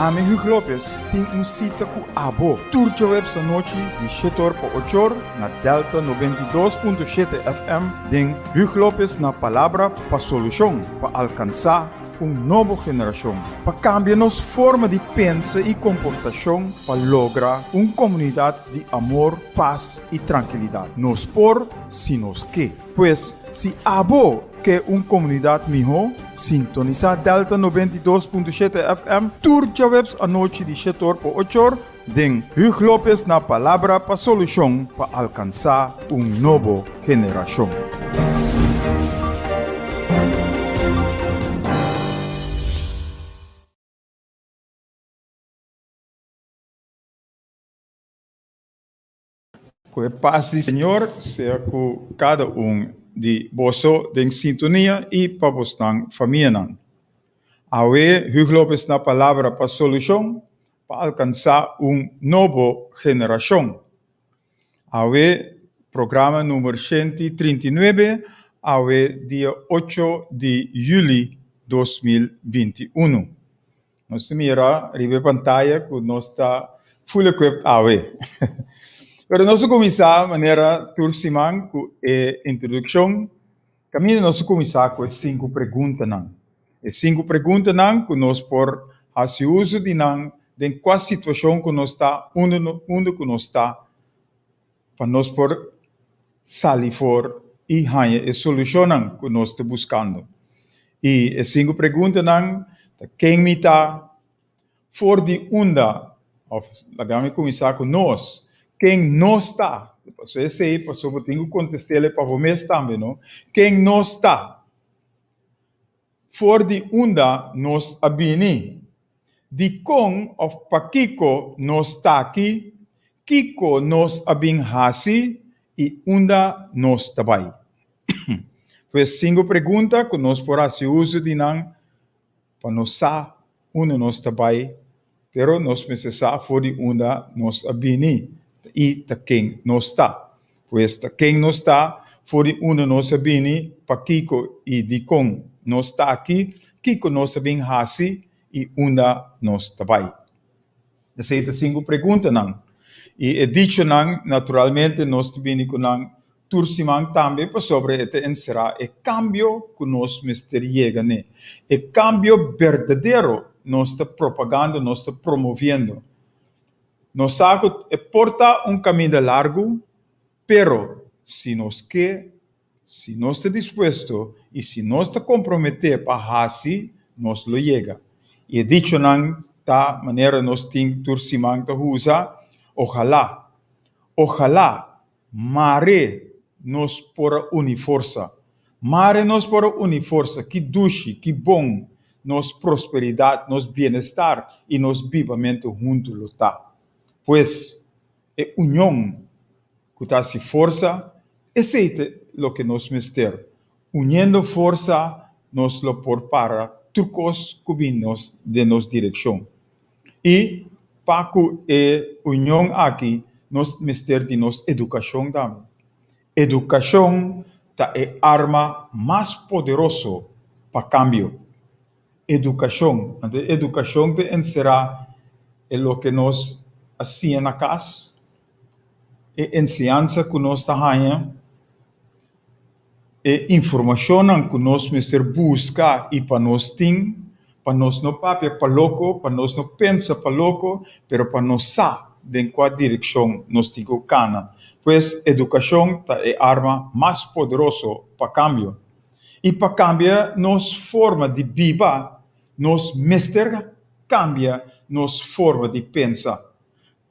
Ami Hugo Lopez tin un sita ku abo tur djaweps anochi di shetor pa ochor na Delta 92.7 FM den Hugo Lopez na Palabra pa Solushon pa alkansá un nobo generashon, pa kambia nos forma di pensa i komportashon pa logra un komunidat di amor, pas i trankilidat. Nos por si nos ke. Pues, si abo ke un komunidat mihó, sintonisá Delta 92.7 FM tur djaweps anochi di shetor pa ochor den Hugo Lopez na Palabra pa Solushon pa alkansá un nobo generashon. Ku e pas di Señor sea ku kada un di boso den sintonia i pa bosnan famianan. Awe Hugo Lopez na Palabra pa Solushon pa alkansá un nobo generashon. Awe programa number 139, awe dia 8 di juli 2021. Nos ta mira riba e pantaya ku nos ta full equipped awe. Pero nos a kuminsá manera tur siman ku e introdukshon. Kaminda nos a kuminsá ku e sinku preguntanan. E sinku preguntanan ku nos por hasi uso di nan den kua situashon ku nos ta, unda unda ku nos ta, pa nos por sali for i haña e solushonnan ku nos ta buskando. I e sinku preguntanan ta, Ken mi ta? For di unda? Òf laga mi kuminsá ku nos. Ken nos ta? Pasobra esei pasobra bo tin ku kontest'el pa bo mes tambe, no? Ken nos ta? For di unda nos a bini? Dikon òf pakiko nos ta aki? Kiko nos a bin hasi i unda nos ta bai? Pues sinku pregunta ku nos por hasi uso di nan pa nos sa unda nos ta bai, pero nos mester sa for di unda nos a bini i ta ken nos ta. Pues ta ken nos ta, for di unda nos a bini, pakiko i dikon nos ta aki, kiko nos a bin hasi i unda nos ta bai. Esei ta sinku preguntanan. I e dichonan, naturalmente, nos ta bini ku nan tur siman tambe pasobra e ta enserá e kambio ku nos mester yega n'e. E kambio berdadero nos ta propagando, nos ta promoviendo. Nos sa ku e por ta un kaminda largu, pero si nos ke, si nos ta dispuesto i si nos ta komprometé pa hasi, nos lo yega. I e dichonan ta manera nos tin tur siman ta usa, Ojalá, ojalá mare nos por a uni forsa. Mare nos por a uni forsa, ki dushi, ki bon nos prosperidat, nos bienestar i nos bibamentu huntu lo ta. Pues, e union ku ta hasi forsa, esei ta loke nos mester. Uniendo forsa nos lo por para tur kos ku bin nos den nos direkshon. I pa ku e union aki nos mester di nos edukashon tambe. Edukashon ta e arma mas poderoso pa kambio. Edukashon. Anto edukashon ta enserá e loke nos a siña na kas, e enseñansa ku nos ta haña, e informashonnan ku nos mester buska i pa nos tin, pa nos no papia pa loko, pa nos no pensa pa loko, pero pa nos sa den kua direkshon nos tin ku kana. Pues edukashon ta e arma mas poderoso pa kambio. I pa kambia nos forma di biba, nos mester kambia nos forma di pensa.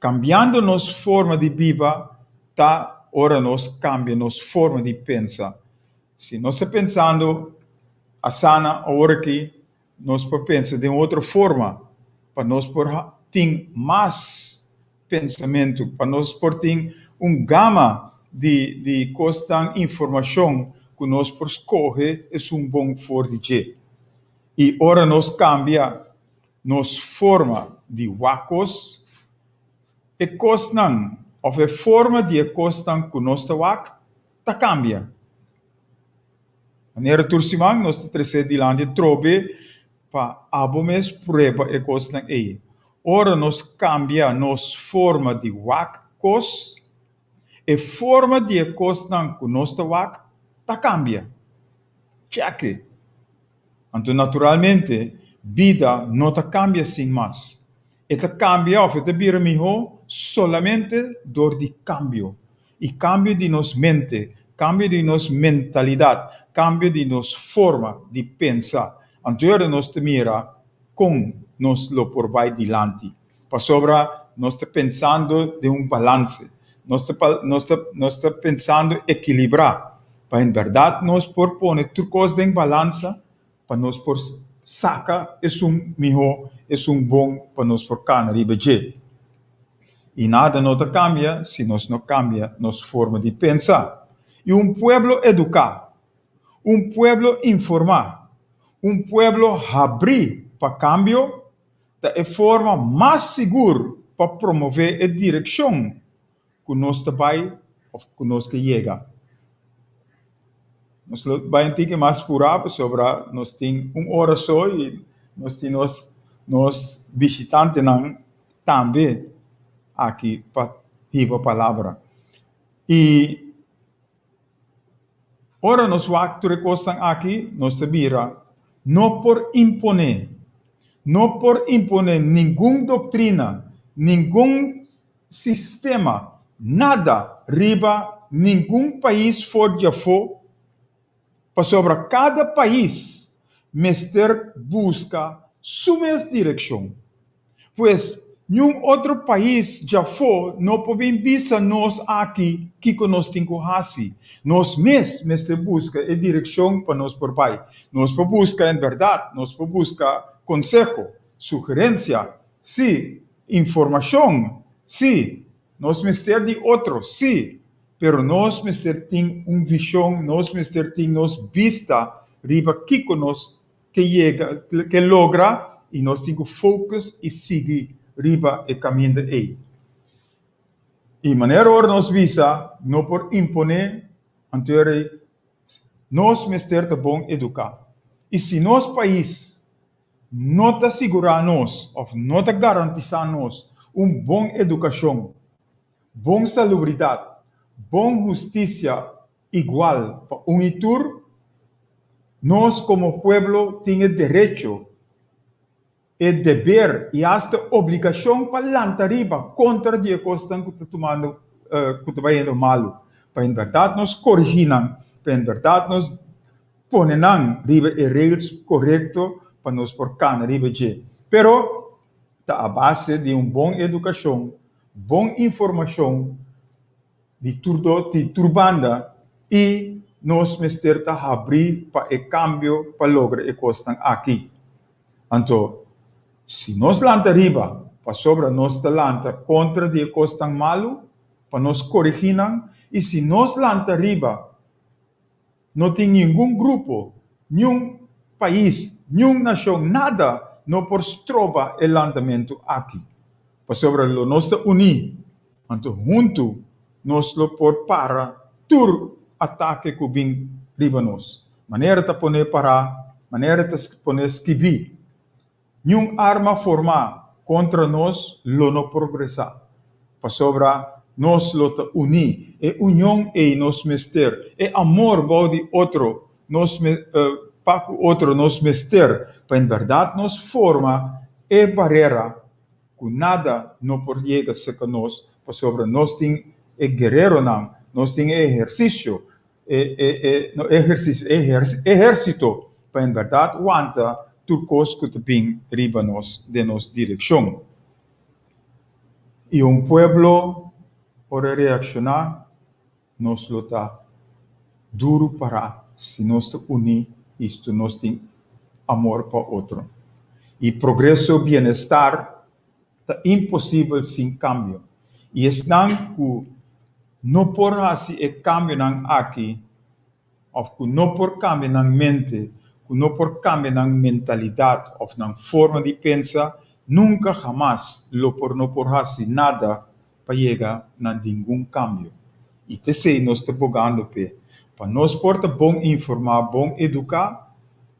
Kambiando nos forma di biba ta ora nos kambia nos forma di pensa. Si nos ta pensando asana aworakí, nos por pensa den otro forma pa nos por tin mas pensamentu, pa nos por tin un gama di di kosnan, informashon ku nos por skohe esun bon for di dje. I ora nos kambia nos forma di wak kos, e kosnan òf e forma di e kosnan ku nos ta wak ta kambia. Manera tur siman nos ta trese dilanti trobe pa abo mes prueba e kosnan ei. Ora nos kambia nos forma di wak kos, e forma di e kosnan ku nos ta wak ta kambia. Chèk! Anto naturalmente bida no ta kambia sin mas. E ta kambia òf e ta bira mihó solamente dor di kambio. I kambio di nos mente, kambio di nos mentalidat, kambio di nos forma di pensa. Anto ora nos ta mira kon nos lo por bai dilanti. Pasobra nos ta pensando den un balanse, nos ta nos ta nos ta pensando ekilibrá, pa en bèrdat nos por pone tur kos den balansa pa nos por saka esun mihó, esun bon pa nos por kana riba dje. I nada no ta kambia si nos no kambia nos forma di pensa. I un pueblo eduká, un pueblo informá, un pueblo habrí pa kambio ta e forma mas sigur pa promové e direkshon ku nos ta bai òf ku nos ke yega. Nos lo bai un tiki mas purá pasobra nos tin un ora so i nos tin nos nos bishitantenan tambe aki pa hiba palabra. I Ora nos wak tur e kosnan aki, nos ta bira no por imponé, no por imponé ningun doktrina, ningun sistema, nada riba ningun pais for di afó, pasobra kada pais mester buska su mes direkshon. Pues, niun otro pais djafó no por bin bisa nos aki kiko nos tin ku hasi. Nos mes mester buska e direkshon pa nos por bai. Nos por buska en bèrdat, nos por buska konseho, sugerensia, sí, informashon, sí, nos mester di otro, sí, pero nos mester tin un vishon, nos mester tin nos bista riba kiko nos ke yega, ke logra i nos tin ku focus i sigui riba e kaminda ei. I manera ora nos bisa no por imponé, anto ei nos mester ta bon eduká. I si nos pais no ta sigurá nos òf no ta garantisá nos un bon edukashon, bon salubridat, bon hustisia igual pa un i tur, nos komo pueblo tin e derecho, e deber i asta obligashon pa lanta riba kontra di e kosnan ku ta tumando ku ta bayendo malu, pa en bèrdat nos korigí nan, pa en bèrdat nos pone nan riba e rails korekto pa nos por kana riba dje. Pero ta a base di un bon edukashon, bon informashon, di tur do di tur banda i nos mester ta habrí pa e kambio pa logra e kosnan aki. Anto, si nos lanta riba pasobra nos ta lanta kontra di e kosnan malu pa nos korigí nan i si nos lanta riba No tin ningun grupo, niun pais, niun nashon, nada no por stroba e lantamentu aki. Pasobra lo nos ta uní, anto huntu nos lo por para tur atake ku bin riba nos. Manera ta poné pará, manera ta poné skibí. Niun arma formá kontra nos lo no progresá, pasobra nos lo ta uní. E union ei nos mester, e amor bou di otro nos pa ku otro nos mester pa en bèrdat nos forma e barera ku nada no por yega serka nos, pasobra nos tin e guereronan, nos tin e ehersisio, e e e no ehersisio, e ehersito pa en bèrdat wanta tur kos ku ta bin riba nos den nos direkshon. I un pueblo ora e reakshoná nos lo ta duru pará si nos ta uní i si nos tin amor pa otro. I progreso bienestar Ta imposibel sin kambio. I esnan ku no por hasi e kambionan aki òf ku no por kambia nan mente, ku no por kambia nan mentalidat òf nan forma di pensa, nunka hamas lo por no por hasi nada pa yega na ningun kambio. I t'esei nos ta bogando p'e, pa nos por ta bon informá, bon eduká,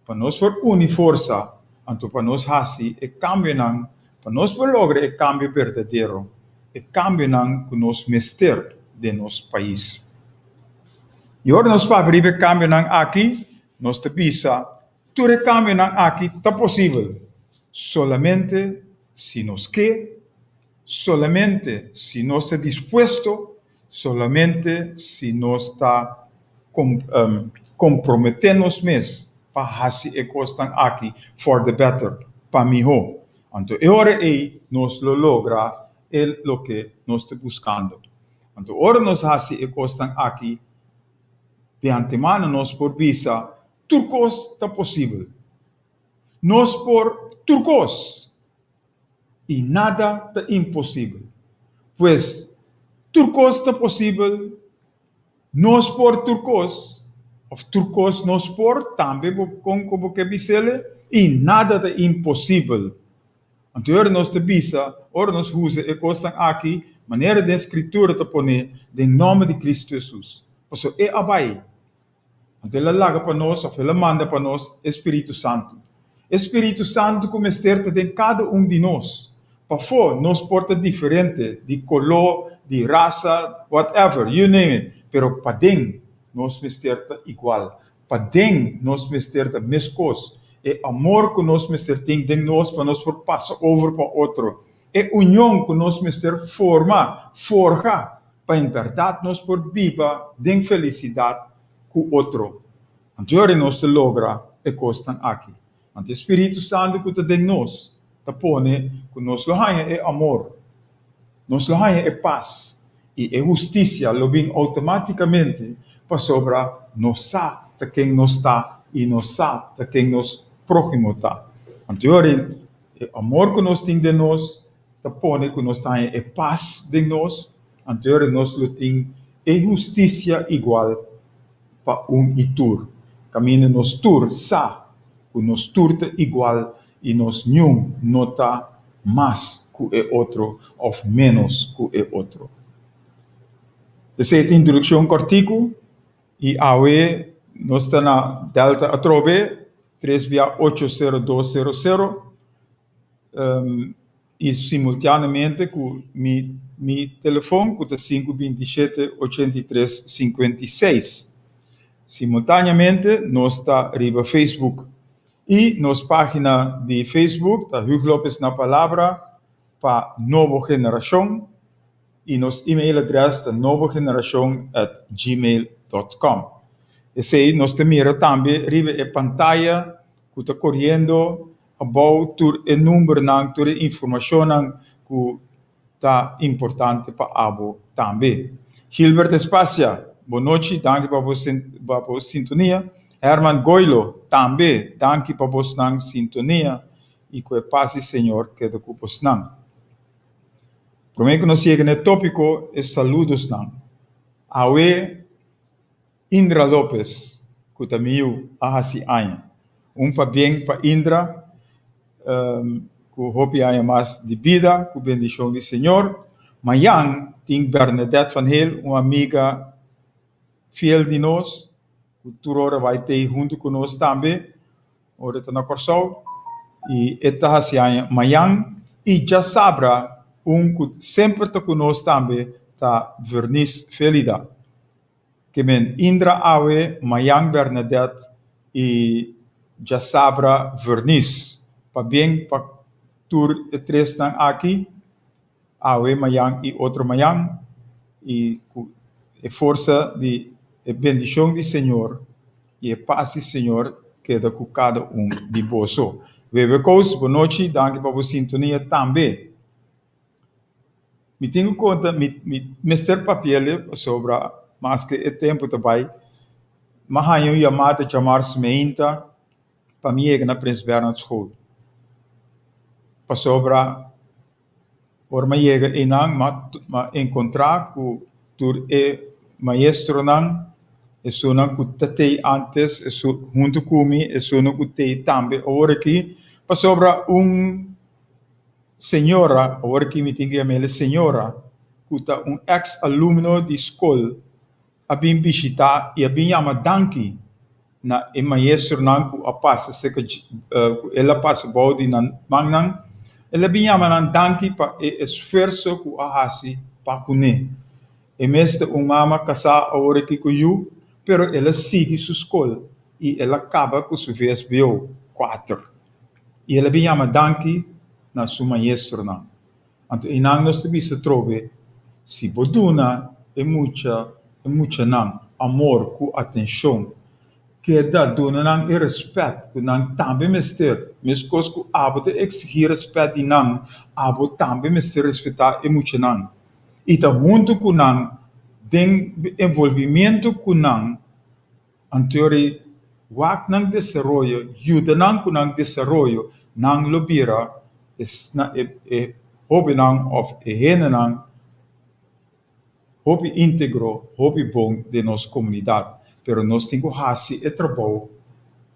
pa nos por uni forsa, anto pa nos hasi e kambionan. Pa nos por logra e kambio berdadero, e kambionan ku nos mester den nos pais. I ora nos papia riba e kambionan aki, nos ta bisa tur e kambionan aki ta posibel solamente si nos ke, solamente si nos ta dispuesto, solamente si nos ta komprometé nos mes pa hasi e kosnan aki for the better, pa mihó. Anto e ora ei nos lo logra e loke nos ta buskando. Anto ora nos hasi e kosnan aki, di antemano nos por bisa tur kos ta posibel. Nos por tur kos i nada ta imposibel. Pues, tur kos ta posibel, nos por tur kos, òf tur kos nos por, tambe bo kon ku bo ke bis'el, i nada ta imposibel. Anto ora nos ta bisa, ora nos usa e kosnan aki, manera den Skritura ta pone, den nòmber di Kristu Hesus. Pasobra e a bai. Anto el a laga pa nos, òf el a manda pa nos, e Spiritu Santu. E Spiritu Santu ku mester ta den kada un di nos. Pafó nos por ta diferente, di koló, di rasa, whatever, you name it, pero paden nos mester ta igual. Paden nos mester ta meskos. E amor ku nos mester tin den nos pa nos por pasa over pa otro. E union ku nos mester forma, forha, pa en bèrdat nos por biba den felisidat ku otro. Anto yori nos ta logra e kosnan aki. Anto e Spiritu Santu ku ta den nos ta pone ku nos lo haña e amor, nos lo haña e pas i e hustisia lo bin outomátikamente pasobra nos sa ta ken nos ta i nos sa ta ken nos próhimo ta. Anto yori e amor ku nos tin den nos ta pone ku nos ta haña e pas den nos, anto ora nos lo tin e hustisia igual pa un i tur, kaminda nos tur sa ku nos tur ta igual i nos niun no ta mas ku e otro òf ménos ku e otro. Esei ta introdukshon kòrtiku i awe nos ta na Delta atrobe, tres bia ocho sero dos sero sero. I simultaneamente ku mi mi telefon ku ta sinku 27 83 56. Simultaneamente nos ta riba Facebook i nos página di Facebook ta Huug Lopez na Palabra pa Nobo Generashon i nos email adrès ta nobogenerashon@gmail.com. Esei nos ta mira tambe riba e pantaya ku ta koriendo abou tur e numbernan, tur e informashonnan ku ta importante pa abo tambe. Gilbert Espacia, bon nochi, danki pa bo pa bo sintonia. Herman Goilo, tambe danki pa bosnan sintonia i ku e pas di Señor keda ku bosnan. Promé ku nos yega na e tópiko, e saludosnan. Awe. Indra Lopez ku ta mi yu a hasi aña. Un pabien pa Indra ku hopi aña mas di bida ku bendishon di Señor. Mayan tin Bernadette van Heel, un amiga fiel di nos ku tur ora bai tei huntu ku nos tambe ora e ta na Kòrsou i e ta hasi aña mayan. I djasabra un ku semper ta ku nos tambe ta Vernice Felida. Ke men Indra awe, mayan Bernadette i djasabra Vernice. Pabien pa tur e tresnan aki, awe, mayan i otro mayan, i ku e forsa di e bendishon di Señor i e pas di Señor keda ku kada un di boso. Wewe Koos, bonochi, danki pa bo sintonia tambe. Mi tin ku konta mi mi mester papi'el pasobra maske e tempu ta bai mi a haña un yamada djamars meinta pa mi yega na Prins Bernhard School. Pasobra ora mi a yega einan mi a enkontrá ku tur e maestronan, esunnan ku ta tei antes, esun huntu ku mi, esunnan ku tei tambe awor aki pasobra un. Señora, awor aki mi tin ku yam'el señora, ku ta un eks alumno di skol a bin bishitá i a bin yama danki na e maestronan ku a pasa serka ku el a pasa bou di nan mannan. El a bin yama nan danki pa e esfuerso ku a hasi pa kuné. E mes ta un mama kasá awor aki ku yu, pero el a sigui su skol i el a kaba ku su vsbo kuater. I el a bin yama danki na su maestronan. Anto einan nos ta bisa trobe, si bo duna e mucha e muchanan amor ku atenshon, keda duna nan e rèspèt ku nan tambe mester, meskos ku abo ta eksigí rèspèt di nan, abo tambe mester respetá e muchanan i ta huntu ku nan den envolvimiento ku nan. Anto wak nan desaroyo, yuda nan ku nan desaroyo, nan lo bira e hóbennan òf e hendenan hopi íntegro, hopi bon den nos komunidat. Pero nos tin ku hasi e trabou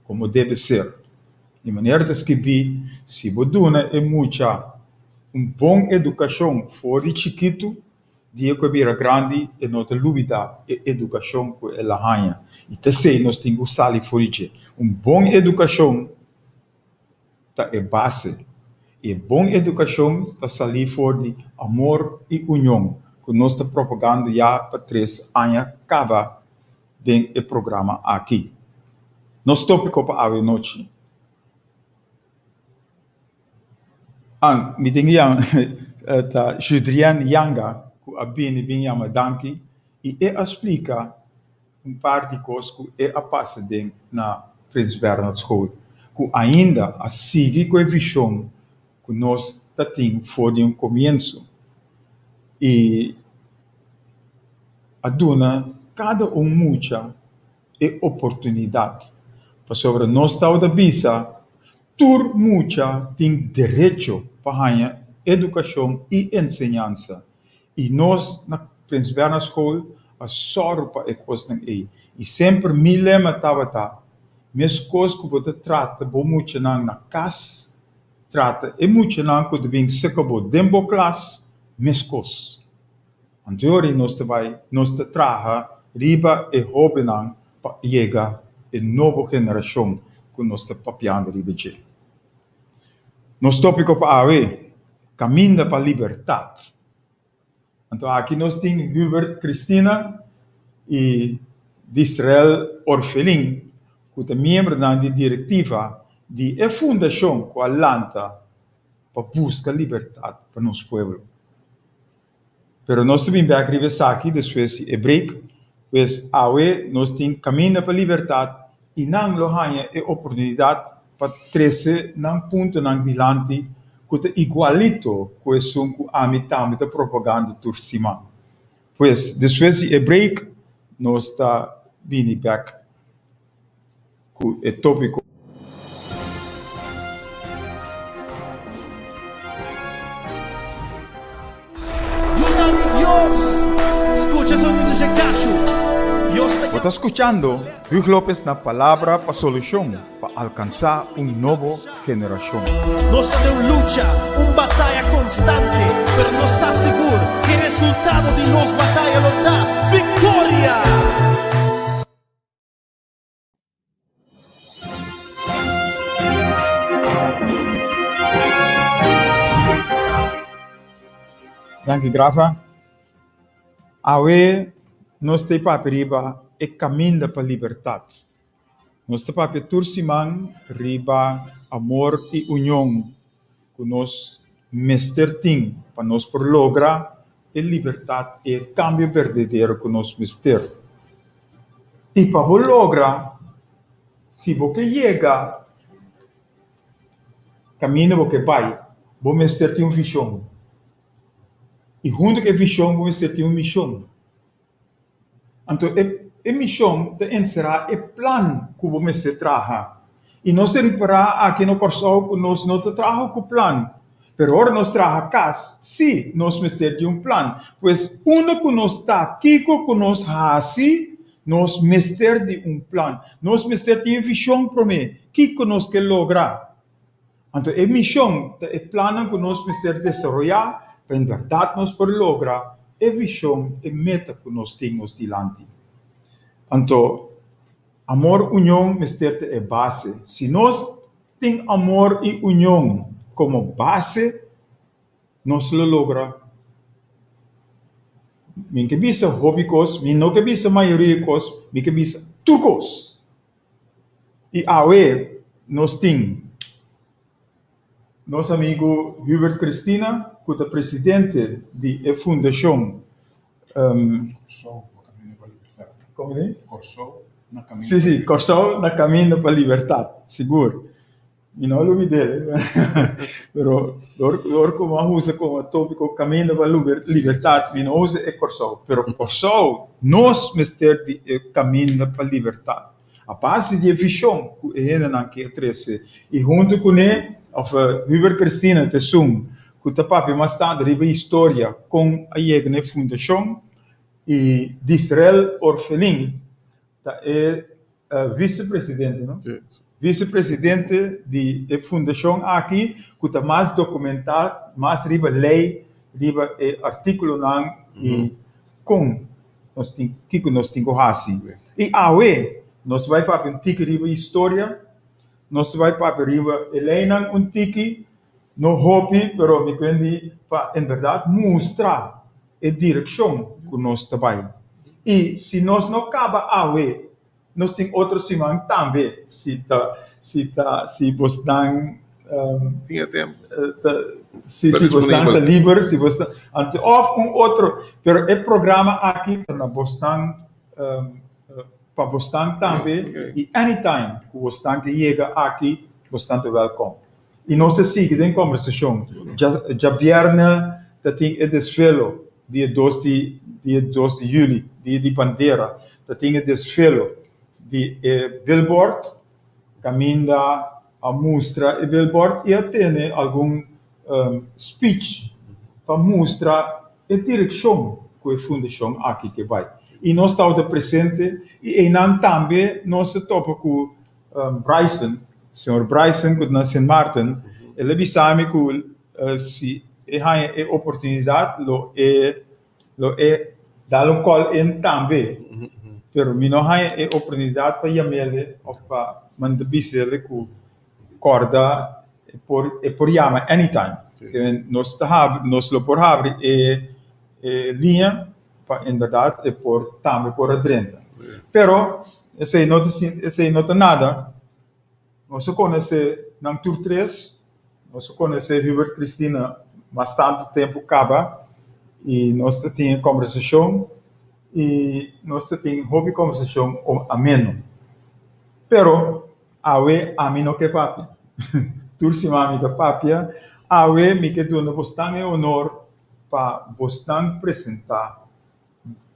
komo debe ser. Di manera ta skibí, si bo duna e mucha un bon edukashon for di chikitu, Dia ku e bira grandi e no ta lubidá e edukashon ku el a haña. I ta esei nos tin ku sali for di dje. Un bon edukashon ta e base. I e bon edukashon ta salí for di amor i union ku nos ta propagando ya pa tres aña kaba den e programa aki. Nos tópiko pa awe nochi. Ah, mi tin ku yama ta Judrienne Yanga ku a bini bin yama danki i e a splika un par di kos ku e a pasa den na Prins Bernhard School ku ainda a sigui ku e vishon ku nos ta tin for di un komienso i a duna kada un mucha e oportunidat pasobra nos tabata bisa Tur mucha tin derecho pa haña edukashon i enseñansa i nos na Prins Bernhard School a sòru pa e kosnan ei. I semper mi lema tabata, meskos ku bo ta trata bo muchanan na kas, trata e muchanan ku ta bin seka bo den bo klas meskos. Anto nos ta bai, nos ta traha riba e hóbennan pa yega e nobo generashon ku nos ta papiando riba dje. Nos tópiko pa awe, Kaminda pa libertat. Anto aki nos tin Hubert Cristina i Disrael Orfelin ku ta miembronan di direktiva di e fundashon ku a lanta pa buska libertat pa nos pueblo. Pero nos ta bin bek riba esaki despues di e break, pues awe nos tin Caminda pa Libertad y nan lo haña e oportunidad pa trece nan puntonan dilanti cu ta igualito cu esun cu ami tambe ta propagando tur siman. Pues despues di e break nos ta bini bek ku e tópiko. Yunan di Dios, skucha sonido dje kachu. Dios ta Bo ta skuchando Huug Lopez na Palabra pa Solushon pa alkansá un nobo generashon. Nos ta den un lucha, un bataya konstante, pero nos sa sigur ku e resultado di nos bataya lo ta viktoria! Danki Grafa. Awe nos ta papia riba e kaminda pa libertat. Nos ta papia tur siman riba amor i union ku nos mester tin pa nos por logra e libertat i e kambio berdadero ku nos mester. I pa bo logra, si bo ke yega kaminda bo ke bai, bo mester tin un vishon. I huntu ku e vishon bo mester tin un mishon. Anto e mishon ta enserá e plan ku bo mester traha. I nos ta ripará aki na Kòrsou ku nos no ta traha ku plan. Pero ora nos traha kas, sí nos mester di un plan. Pues unda ku nos ta, kiko ku nos hasi, nos mester di un plan. Nos mester tin e vishon promé, kiko nos ke logra. Anto e mishon ta e plannan ku nos mester desaroyá pa en bèrdat nos por logra e vishon, e meta ku nos tin nos dilanti. Anto amor, union mester ta e base. Si nos tin amor i union komo base, Nos lo logra. Mi ke bisa hopi kos, mi no ke bisa mayoria kos, mi ke bisa tur kos. I awe nos tin nos amigu Hubert Cristina ku ta presidente di e fundashon Kòrsou na kaminda pa libertat. Komo di? Kòrsou na kaminda. Si, si, Kòrsou na kaminda pa libertat, sigur. Mi no a lubid'é, pero dor dor ku mi a usa komo tópiko kaminda pa libertat, mi no usa e Kòrsou. Pero Kòrsou, nos mester di e kaminda pa libertat. A base di e vishon ku e hendenan ke a trese i huntu kuné, òf Hubert Cristina ta esun ku ta papia mas tantu riba historia kon a yega na e fundashon i Disrael Orphelin ta e vicepresidente, no? Vicepresidente di e fundashon aki ku ta mas dokumentá, mas riba lei, riba e artíkulonan i kon nos tin, kiko nos tin ku hasi. I awe nos bai papia un tiki riba historia, nos bai papia riba e leinan un tiki, no hopi, pero mi kuendi pa en bèrdat mustra e direkshon ku nos ta bai. I si nos no kaba awe, nos tin otro siman tambe, si ta, si ta, si bosnan Tin e tempu. ta, si, Ta si bosnan ta disponibel. liber, si bosnan, anto òf un otro, pero e programa aki ta na bosnan pa bosnan tambe i anytime ku bosnan ke yega aki, bosnan ta wèlkòm. I nos ta sigui den kombersashon. Djabièrnè ta tin e desfelo dia dos di dia dos di yüli, dia di bandera, ta tin e desfelo di e billboard kaminda a mustra e billboard i a tene algun speech pa mustra e direkshon ku e fundashon aki ke bai. I nos tabata presente i einan tambe nos ta topa ku Bryson, señor Bryson ku ta na Sint Maarten, el a bisa mi ku si e haña e oportunidat lo e lo e dal un call in tambe, pero mi no haña e oportunidat pa yam'el òf pa manda bis'el ku kòrda e por e por yama anytime. Nos ta habri nos lo por habri e e liña pa en berdad e por tambe por a drenta. Pero esei no ta esei no ta nada. Nos a konosé nan tur tres, nos a konosé Hubert Cristina mas tantu tempu kaba i nos ta tin e kombersashon i nos ta tin hopi kombersashon ameno. Pero awe ami no ke papia. Tur siman mi ta papia. Awe mi ke duna bosnan e honor pa bosnan presentá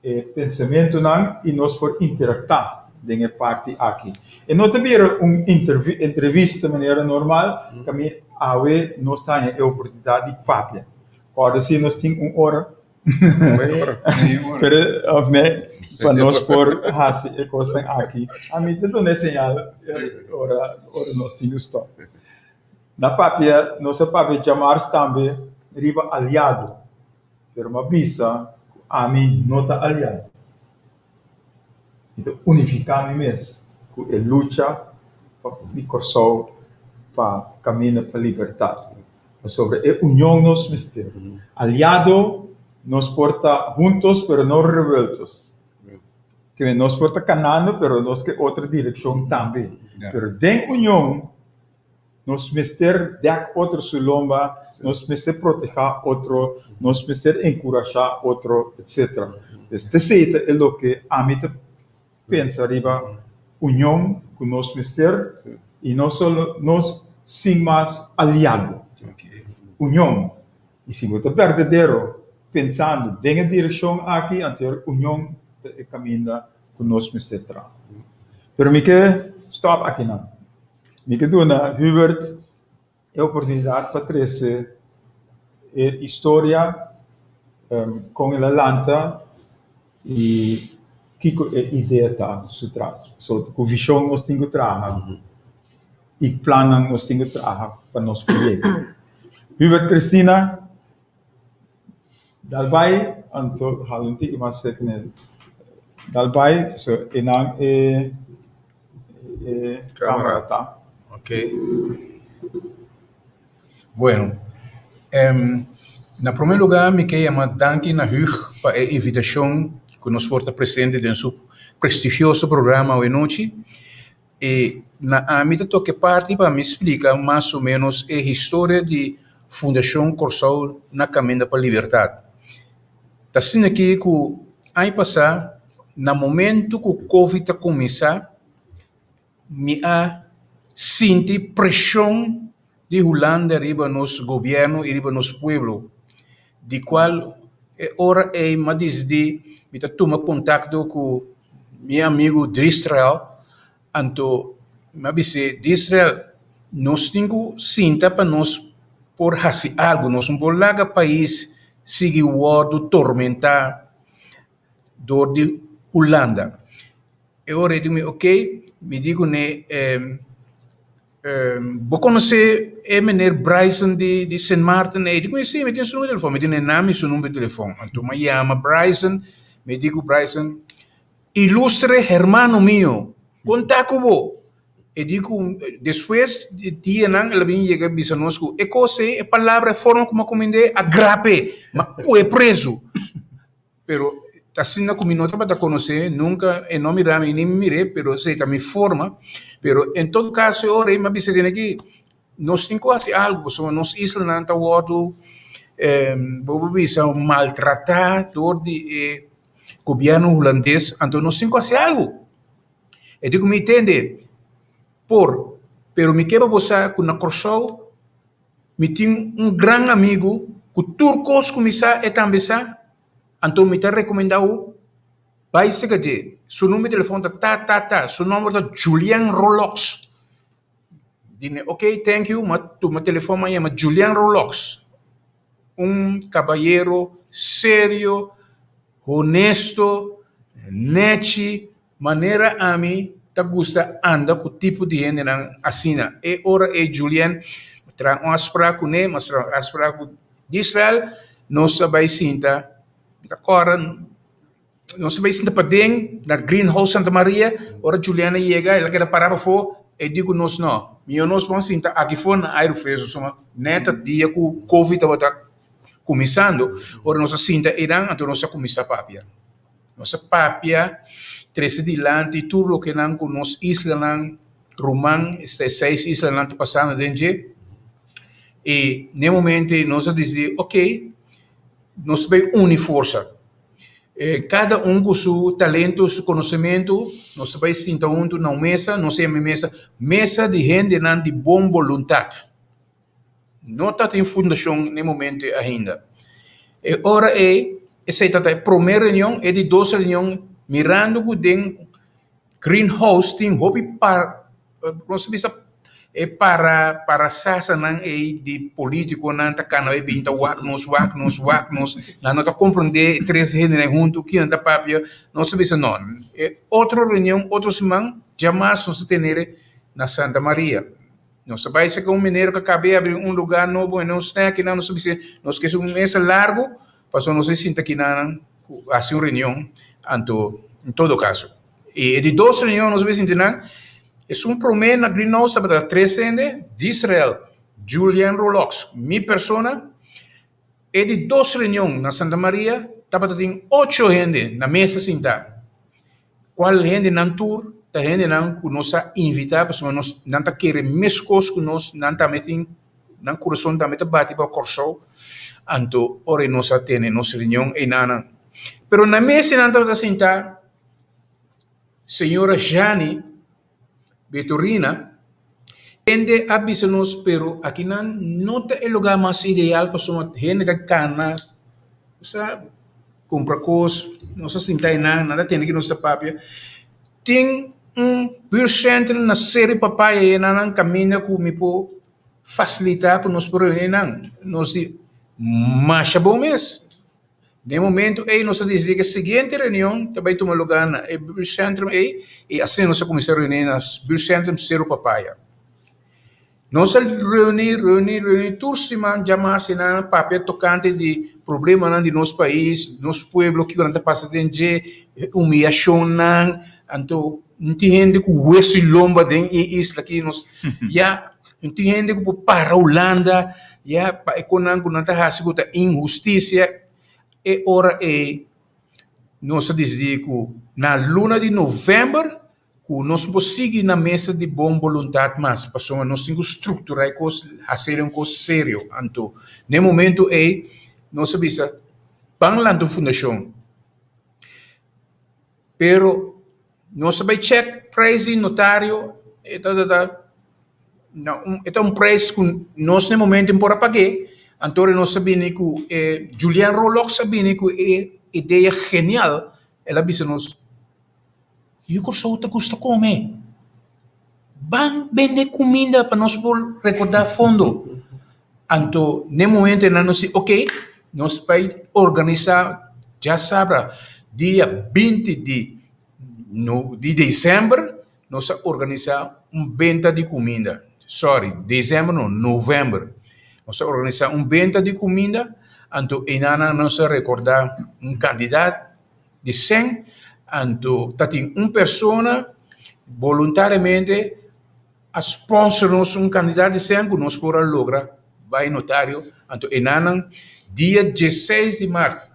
e pensamentunan i nos por interaktá den e parti aki. E no ta bira un entrevista manera normal, kaminda awe nos ta haña e oportunidat di papia. Kòrda si nos tin un ora, pero òf ne, pa nos por hasi e kosnan aki. Ami ta duna e señal ora nos tin ku stòp. Na papia, nos a papia djamars tambe riba aliado, pero mi a bisa ku ami no ta aliado. Mi ta unifiká mi mes ku e lucha pa di Kòrsou pa kaminda pa libertat. Pasobra e union nos mester. Aliado nos por ta huntos pero no revueltos. Ke nos por ta kanando pero nos ke otro direkshon tambe. Pero den union. Nos mester dèk otro su lomba, nos mester protehá otro, nos mester enkurashá otro, etcetera. Pues t'esei ta e loke ami ta pensa riba union ku nos mester i no solo nos sin mas aliado. Union. I si bo ta berdadero pensando den e direkshon aki, anto union ta e kaminda ku nos mester traha. Pero mi ke stòp akinan. Mi ke duna Hubert e oportunidat pa trese e historia kon el a lanta i kiko e idea ta su tras. So ku vishon nos tin ku traha i plannan nos tin ku traha pa nos por yega. Hubert Cristina dal bai anto hala un tiki mas serka nel. Dal bai so einan e. E camera ta. Ok. Bueno, em, Na promé lugá mi ke yama danki na Hug pa e invitashon ku nos por ta presente den su prestigioso programa awe nochi. I na ami ta toka e parti pa mi splika mas o ménos e historia di Fundashon Kòrsou na Kaminda pa Libertat. Ta asina aki ku aña pasá na momentu ku Covid ta kuminsá Mi a sinti preshon di Hulanda riba nos gobièrnu i riba nos pueblo, di kual e ora ei mi a disidí mi ta tuma kontakto ku mi amigu Dristrel, anto mi a bis'é, Dristrel, nos tin ku sinta pa nos por hasi algu, nos no por laga pais sigui wòrdu tormentá dor di Hulanda. E ora e di mi, ok, mi di kuné, bo konosé e meneer Bryson di di Sint Maarten? E di ku mi, si, mi tin su number di telefòn. Mi di n'e na mi su number di telefòn. Anto mi a yama Bryson, mi di ku Bryson, Ilustre hermano mio, kon ta ku bo? E di ku despues di dianan el a bin yega bisa nos ku e kos ei, e palabra, e forma ku mi a kumind'é a grap'é, mi a kohe prezu. Pero asina ku mi no tabata konosé, nunka e no mira mi ni mi mir'é, pero esei ta mi forma. Pero en todo kaso e ora ei mi a bisa tene aki, nos tin ku hasi algu pasobra nos islanan ta wòrdu bo por bisa maltratá dor di e gobièrnu hulandes, anto nos tin ku hasi algu. E di ku mi tende por, pero mi ke pa bo sa ku na Kòrsou Mi tin un gran amigu ku tur kos ku mi sa e tambe sa, anto mi ta rekomendá bo bai serka dje. Su number di telefòn ta ta ta ta, su nòmber ta Julian Rolox. Di mi ok thank you, mi a tuma telefòn mi a yama Julian Rolox, un kabayero serio, honesto, nèchi. Manera ami ta gusta anda ku tipo di hendenan asina. E ora ei Julien traha un afsprak kuné, mas traha un afsprak ku Israel, nos a bai sinta, mi ta kòrda, nos a bai sinta paden na Greenhouse Santa Maria, ora Julien a yega el a keda pará pafó, e di ku nos no, mihó nos por sinta aki for na aire fresco, pasobra nèt a dia ku covid tabata kuminsando, ora nos a sinta einan anto nos a kuminsá papia. Nos a papia, trese dilanti tur lokenan ku nos islanan ruman, esta e seis islanan ta pasando den dje. I n'e momento ei nos a disidí, oke, nos ta bai uni forsa. Kada un ku su talento, su konosementu, nos ta bai sinta huntu na un mesa, nos a yama e mesa, Mesa di Hendenan di Bon Boluntat. No ta tin fundashon n'e momento ei ainda. E ora ei, esei ta ta e promé reunion, e di dos reunion, mirando ku den greenhouse tin hopi par, nos ta bisa e para parasasanan ei di politikonan ta kana bai bin ta wak nos, wak nos, wak nos, nan no ta komprondé e tres hendenan huntu kinan ta papia, nos ta bisa no, e otro reunion otro siman djamas nos ta tene na Santa Maria. Nos ta bai serka un minero ku a kaba di abri un lugá nobo en un snack i nan nos ta bisa nos ke un mesa largu pasobra nos a sinta kinan ku hasi un reunion anto en todo kaso i e di dos reunion nos a bai sinti nan esun promé na Green House tabata tres hende Disrael, Julian Rolox, mi persona e di dos reunion na Santa Maria tabata tin ocho hende na mesa sintá. Cual hendenan tur ta hendenan cu nos a invita pasobra nos nan ta kere mescos cu nos, nan tambe tin nan curason tambe ta bati pa Corsou, anto ora nos a tene nos reunion eynana. Pero na mes nan tabata sinta señora Jani Betorina kende a bisa nos pero akinan no ta e lugar mas ideal pasobra hende ta cana sa cumpra cos nos a sinta einan nan ta tende ki nos ta papia tin un buurtcentrum na Seri Papaya einan nan caminda cu mi por facilita cu nos por reuni einan nos di masha bon mes. Den e momento ei nos a disidí ku e siguiente reunion ta bai tuma lugá na e buurtcentrum ei i asina nos a kuminsá reuní na buurtcentrum Seru Papaya. Nos a reuní, reuní, reuní tur siman djamars i nan papia tokante di problemanan di nos pais, nos pueblo, kiko nan ta pasa den dje, humiyashonnan, anto no tin hende ku hueso i lomba den e isla aki nos ya no tin hende ku por para Hulanda. Ya pa e konan ku nan ta hasi ku ta inhustisia e ora ei nos a disidí ku na luna di novèmber ku nos por sigui na mesa di bon boluntat mas pasobra nos tin ku strukturá e kos hasi un kos serio. Anto na e momento ei nos a bisa ban lanta un fundashon pero nos a bai chèk preis di notario e ta ta ta na un e ta un preis ku nos na e momento por a pag'é anto nos a bini ku e Julian Rolox a bini ku e idea genial el a bisa nos. Yu Kòrsou ta gusta kome. Ban bende kuminda pa nos por rekordá fondo. Anto n'e momento nan nos di oke, nos bai organisá djasabra dia binti di di desèmber nos a organisá un benta di kuminda. Sòri, desèmber no, novèmber. Nos a organisá un benta di kuminda, anto einan nos a rekordá un kantidat di sèn, anto ta tin un persona boluntariamente a sponsor nos un kantidat di sèn ku nos por a logra bai notario, anto e nannan dia dieseis di mars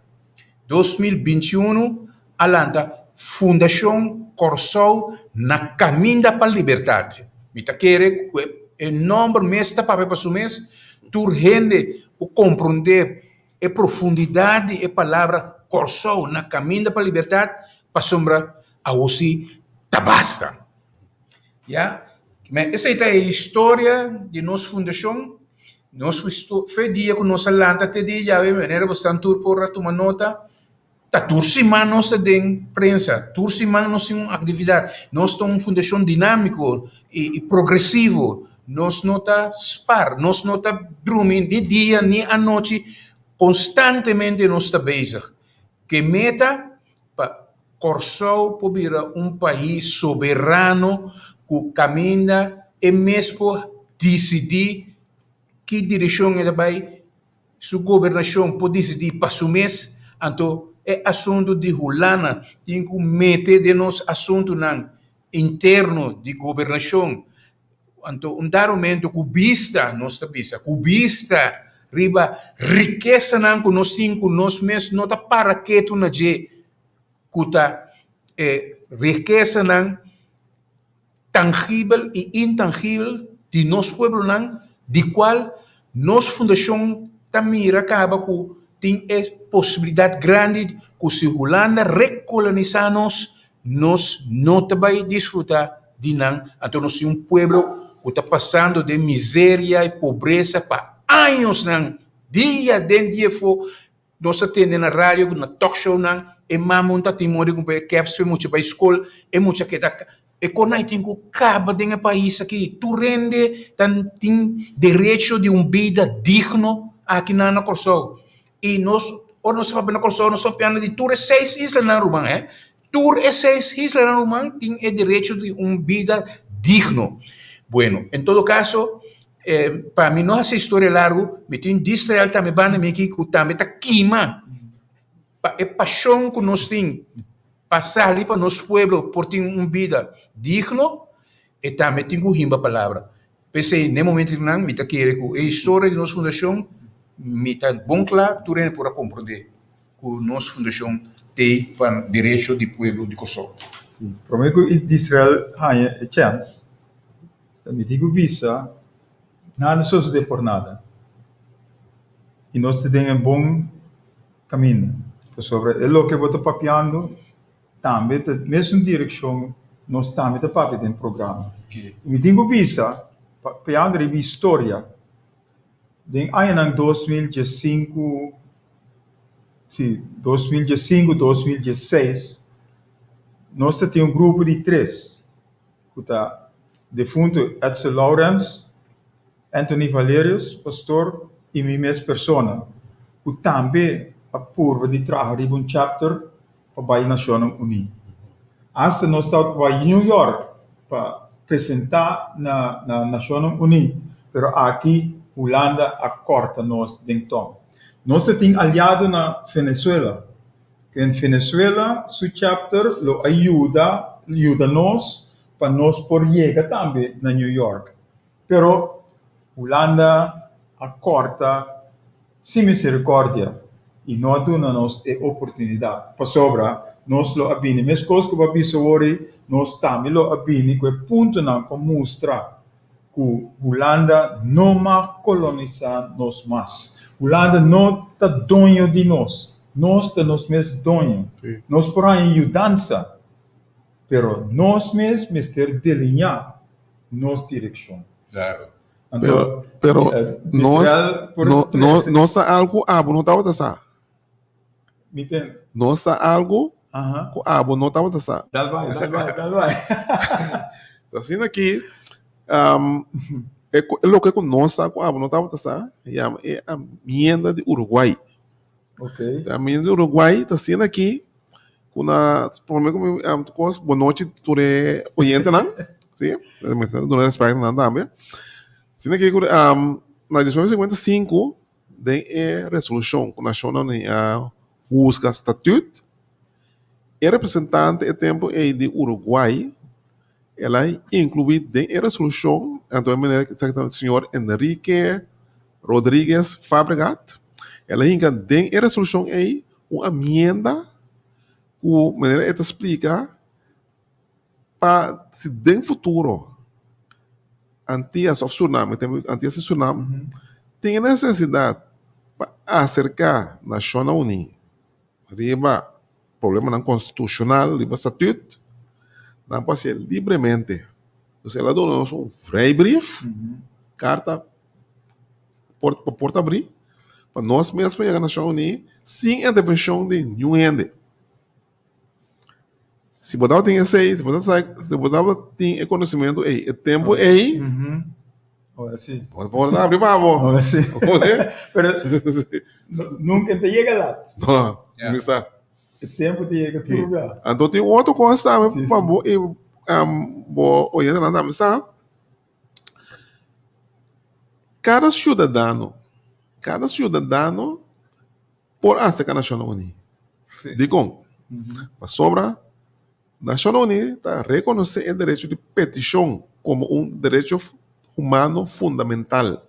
2021 a lanta Fundashon Kòrsou na Kaminda pa Libertat. Mi ta kere ku e nòmber mes ta papia pa su mes, tur hende ku komprondé E profundidat di e palabra Kòrsou na kaminda pa libertat pasobra awosi ta basta. Ya, men esei ta e historia di nos fundashon, nos fe dia ku nos a lanta te dia djawe manera bo san tur por a tuma nota, ta tur siman nos ta den prensa, tur siman nos tin un aktividat, nos ta un fundashon dinámiko i progresivo, nos no ta spar, nos no ta drumi ni dia ni anochi, konstantemente nos ta bezig. Ku e meta pa Kòrsou por bira un pais soberano ku kaminda e mes por disidí ki direkshon e ta bai, Su gobernashon por disidí pa su mes, anto e asuntu di Hulanda tin ku mete den nos asuntunan interno di gobernashon. Anto un dado momento ku bista, nos ta bisa, ku bista riba rikesanan ku nos tin ku nos mes no ta para ketu na dje, ku ta e rikesanan tangibel i intangibel di nos pueblonan di kual nos fundashon ta mira kaba ku tin e posibilidat grandi ku si Hulanda rekolonisá nos, nos no ta bai disfrutá di nan, anto nos tin un pueblo ku ta pasando den miseria i pobresa pa añosnan, dia den dia afó. Nos a tende na radio ku na talk shownan e mama un ta tin mori ku e kèps pa e mucha bai skol, e mucha keda e konai tin ku kaba den e pais aki. Tur hende ta tin derecho di un bida digno aki nan na Kòrsou. I nos ora nos ta papia na Kòrsou nos ta papiando di tur e seis islanan ruman e. Tur e seis islanan ruman tin e derecho di un bida digno. Bueno, en todo caso, pa mi no hasi historia largu, mi tin Disrael tambe banda mi aki ku tambe ta kima pa e pashon ku nos tin pa sali pa nos pueblo por tin un bida digno, e tambe tin ku himba palabra. P'esei, n'e momentonan mi ta kere ku e historia di nos fundashon mi ta bon kla, tur hende por a komprondé. Ku nos fundashon t'ei pa derecho di pueblo di Kòrsou. Sí, promé ku Israel haña e chèns, mi tin ku bisa, nada no sosodé por nada. I nos ta den e bon kaminda, pasobra e loke bo ta papiando tambe ta mesun direkshon nos tambe ta papia den programa. I mi tin ku bisa, papiando riba historia, Den añanan 2015, sí, 2015, 2016, nos ta tin un grupo di tres ku ta defunto Edsel Lourens, Anthony Valerius, pastor, i mi mes persona, ku tambe a purba di traha riba un chapter pa bai Nashonnan Uní. Asta nos tabata pa bai New York pa presentá na na Nashonnan Uní, pero aki Hulanda a kòrta nos den tòn. Nos ta tin aliado na Venezuela. Ken Venezuela su chapter lo a yuda yuda nos pa nos por yega tambe na New York. Pero Hulanda. a kòrta sin miserikòrdia i no a duna nos e oportunidat, pasobra nos lo a bini, meskos ku bo a bisa awor ei, nos tambe lo a bini ku e puntonan pa mustra ku Hulanda no mag kolonisá nos mas. Hulanda no ta doño di nos, nos ta nos mes doño. Nos por haña yudansa, pero nos mes mester deliñá nos direkshon. Pero, pero nos, no, no, nos sa algo ku abo no tabata sa. Mi ten. Nos sa algo ku abo no tabata sa. Dal bai, dal bai, dal bai. Ta asina aki, um, e, e loke ku nos sa ku abo no tabata sa, yama e amienda di Uruguay. Okay. E amienda di Uruguay ta asina aki, ku na prome ku mi um, kos bonochi tur e oyentenan sí mester duna respect nan tambe sino ke ku um, na 1955 den e resolushon ku Nashonnan Uní a husga statut e representante e tempu ei di Uruguay el a inkluí den e resolushon anto e meneer exactamente señor Enrique Rodriguez Fabregat el a hinka den e resolushon ei un amienda ku manera e ta splika pa si den futuro Antias òf Surnam, e tempu Antias i Surnam tin e nesesidat pa aserká Nashonnan Uní riba problemanan konstitushonal, riba statüt, nan por hasié libremente. Entonces el a duna nos un vrijbrief, karta pa porta abrí, pa nos mes por yega Nashon Uní sin intervenshon di niun hende. Si bo tabatin esei, si bo ta si bo tabatin e konosementu ei, e tempu ei, bo por ta abrí pa bo. Pero nunka ta yega lat. No, mi sa. E tempu ta yega tur bia. Anto tin otro kos tambe pa bo i bo oyentenan tambe sa. Kada siudadano, kada siudadano por aserka Nashonnan Uní. Dikon? Pasobra Nashonnan Uní ta rekonosé e derecho di petishon komo un derecho humano fundamental.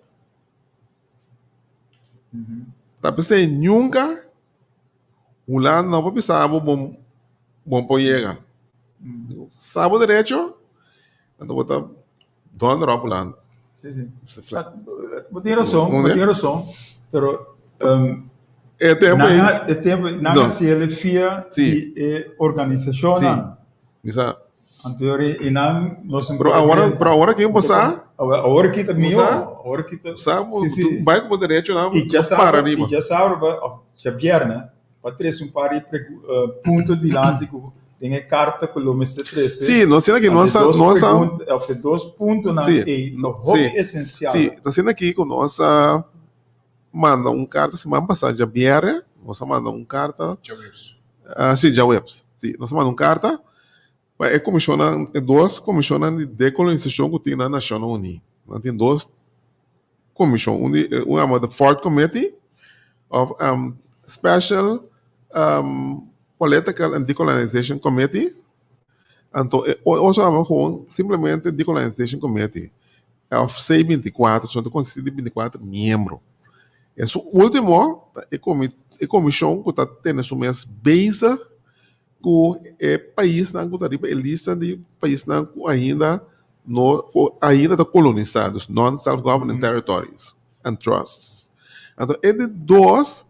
Ta p'esei nunka Hulanda no por bisa bo bon por yega. Sa bo derecho, anto bo ta dònder òp Hulanda. Sí, sí. Bo tin rason, bo tin rason, pero E tempu ei. E tempu ei, nan a hasiel via di e organisashonnan. Sí, mi sa. Anto e nan nos Pero awor, pero awor aki bo sa. Awor aki ta mihó. Awor aki ta. Sa, bai ku bo derechonan I dja para sabra, riba. i dja sabra ba, of djabièrnè, ba trese un par di punto dilanti ku den e karta ku lo mester trese. Sí, nos asina aki nos a, nos a. Of e dos puntonan Sí, ei ta sí, hopi esensial. sí, ta asina aki ku nos a manda un karta siman pasá djabièrnè, nos a manda un karta. Djaweps. Sí, djaweps, sí, nos a manda un karta Pa e komishonnan, e dos komishonnan di dekolonisashon ku tin na Nashonnan Uní. Nan tin dos komishon, un di un yama the Fourth Committee of Special Political and Decolonization Committee, anto e otro yama gewoon simplemente Decolonization Committee of C 24, so ta konsistí di 24 miembro. Esun último ta e komishon ku ta tene su mes bezig ku e paisnan ku ta riba e lista di paisnan ku ainda no ku ainda ta kolonisá, dus non self governing territories and trusts. Anto e di dos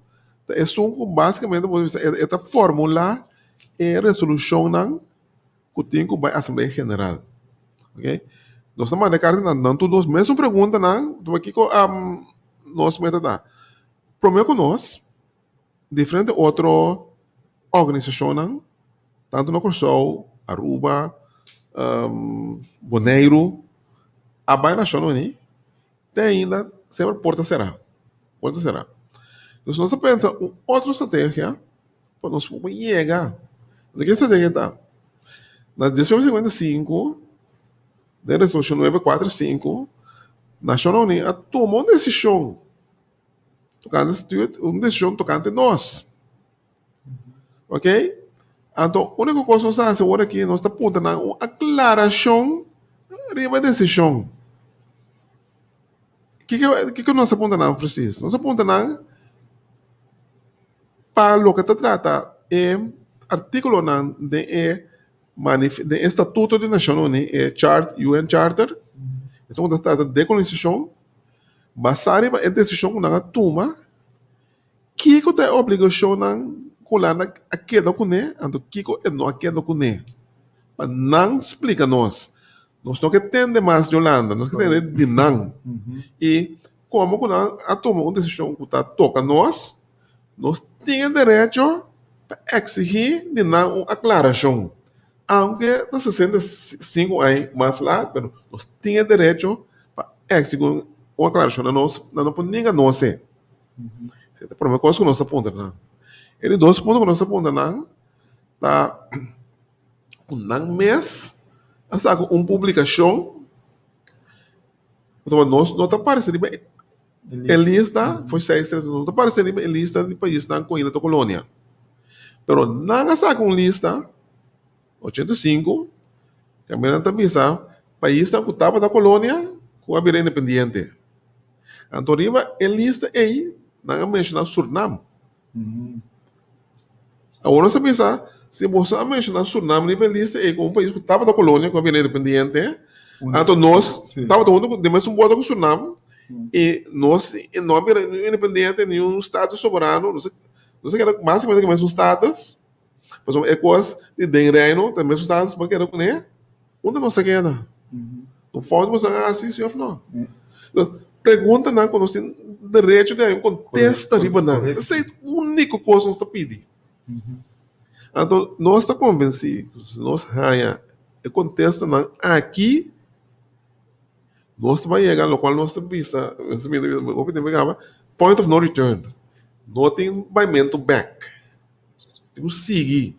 ta esun ku basikamente bo bisa e ta formulá e resolushonnan ku tin ku bai Asamblea General. Oke, nos ta manda e karta nan nan tur dos mesun preguntanan, kiko nos meta ta? Promé ku nos diferente otro organisashonnan, tantu na Kòrsou, Aruba, Boneiru, a bai Nashon Uní, te ainda semper porta será, porta será. Entonces nos a pensa un otro strategia pa nos por yega. Di ke strategia ta? Na 1955, den resolushon 945, Nashon Uní a tuma un desishon Tokante stuut un desishon tokante nos. Ok? Anto úniko kos nos ta hasi awor aki nos ta puntra nan un aklarashon riba e desishon. Kiko kiko nos a puntra nan presis? Nos a puntra nan pa loke ta trata e artíkulonan den e manif den e statuto di Nashon Uní, e chart UN Charter, esun ku ta trata dekolonisashon, basá riba e desishon ku nan a tuma, kiko ta e obligashonnan ku Hulanda a keda kuné, anto kiko e no a keda kuné. Pa nan splika nos. Nos no ke tende mas di Hulanda, nos ke tende di nan. I komo ku nan a tuma un desishon ku ta toka nos, nos tin e derecho pa eksigí di nan un aklarashon. Aunke ta 65 aña mas lat, pero nos tin e derecho pa eksigí un aklarashon na nos, nan no por ninga nos e. Esei ta e promé kos ku nos ta puntra nan. E di dos punto ku nos ta puntra nan ta ku nan mes a saka un publikashon, pasobra nos no ta parese riba e lista, for seis tres no ta parese riba e lista di paisnan ku ainda ta kolonia. Pero nan a saka un lista, 85, kaminda nan ta bisa paisnan ku tabata kolonia ku a bira independiente. Anto riba e lista ei nan a menshoná Surnam. Awor nos a bisa, si boso a menshoná Surnam riba e lista ei komo un pais ku tabata kolonia ku a bira independiente, anto nos tabata huntu ku den mesun boto ku Surnam i nos no a bira ni independiente ni un status soberano, nos a keda básicamente ku e mesun status, pasobra e kos di den Reino ta e mesun status ku bo a keda kuné. Unda nos a keda? Un fout boso a hasi, si of no? Entonces, preguntanan ku nos tin derecho di haña un kontesta riba nan. Esei ta úniko kos nos ta pidi. Anto, nos ta konvensí ku si nos haña e kontestanan aki, nos ta bai yega lokual nos ta bisa, hopi tempu a kaba, point of no return. No tin baimentu bèk. Tin ku sigui.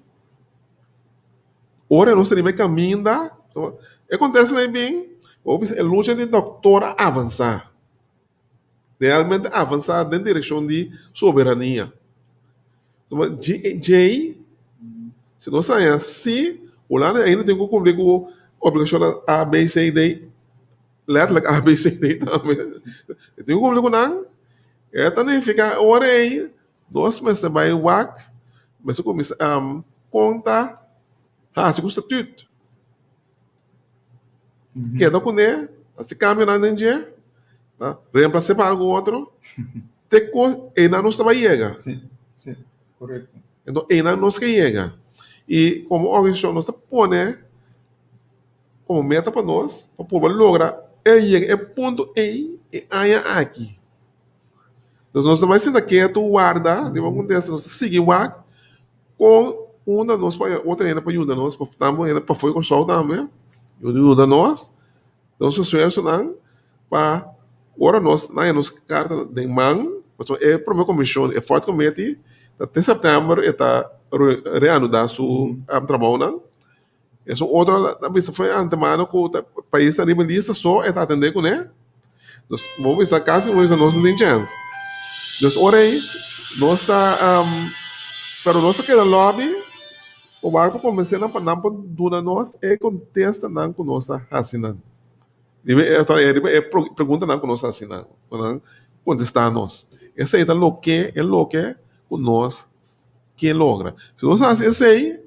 Ora nos ta riba e kaminda, e kontesta ei bin, bo bisa e lucha di dòktor a avansá. Realmente avansá den direkshon di soberania. Djei, si nos haña si, Hulanda ainda tin ku kumpli ku obligashonnan A, B, C, D, lèterlik A, B, C, D tambe. E tin ku kumpli ku nan. E ta nifiká ora ei Nos mester bai wak, mester kuminsá konta hasi ku statüt. Keda kuné, hasi kambionan den dje, ta remplas'é pa algu otro, te ku einan nos ta bai yega. Sí, sí, korekto. Enton einan nos ke yega. I komo organisashon nos ta pone komo meta pa nos pa purba logra e yega e punto ei e aña aki. Entonces nos ta bai sinta ketu warda riba un kontesta, nos ta sigui wak kon unda nos por haña otro hende pa yuda nos, pa tambe hende pafó di Kòrsou tambe yuda nos, nos esfuersonan pa ora nos haña nos karta den man, pasobra e prome komishon, e fourth committee ta te sèptèmber e ta reanudá su trabounan. Esun otro ta bisa for antemano ku ta pais ta riba lista so e ta atendé kuné. Dus bo bisa kasi bo bisa nos no tin chèns. Dus ora ei nos ta pero nos ta keda lòbi pa wak pa konvensé nan pa nan por duna nos e kontestanan ku nos a hasi nan. Riba e riba e preguntanan ku nos a hasi nan pa nan kontestá nos. Esei ta loke e loke ku nos ke logra. Si nos hasi esei.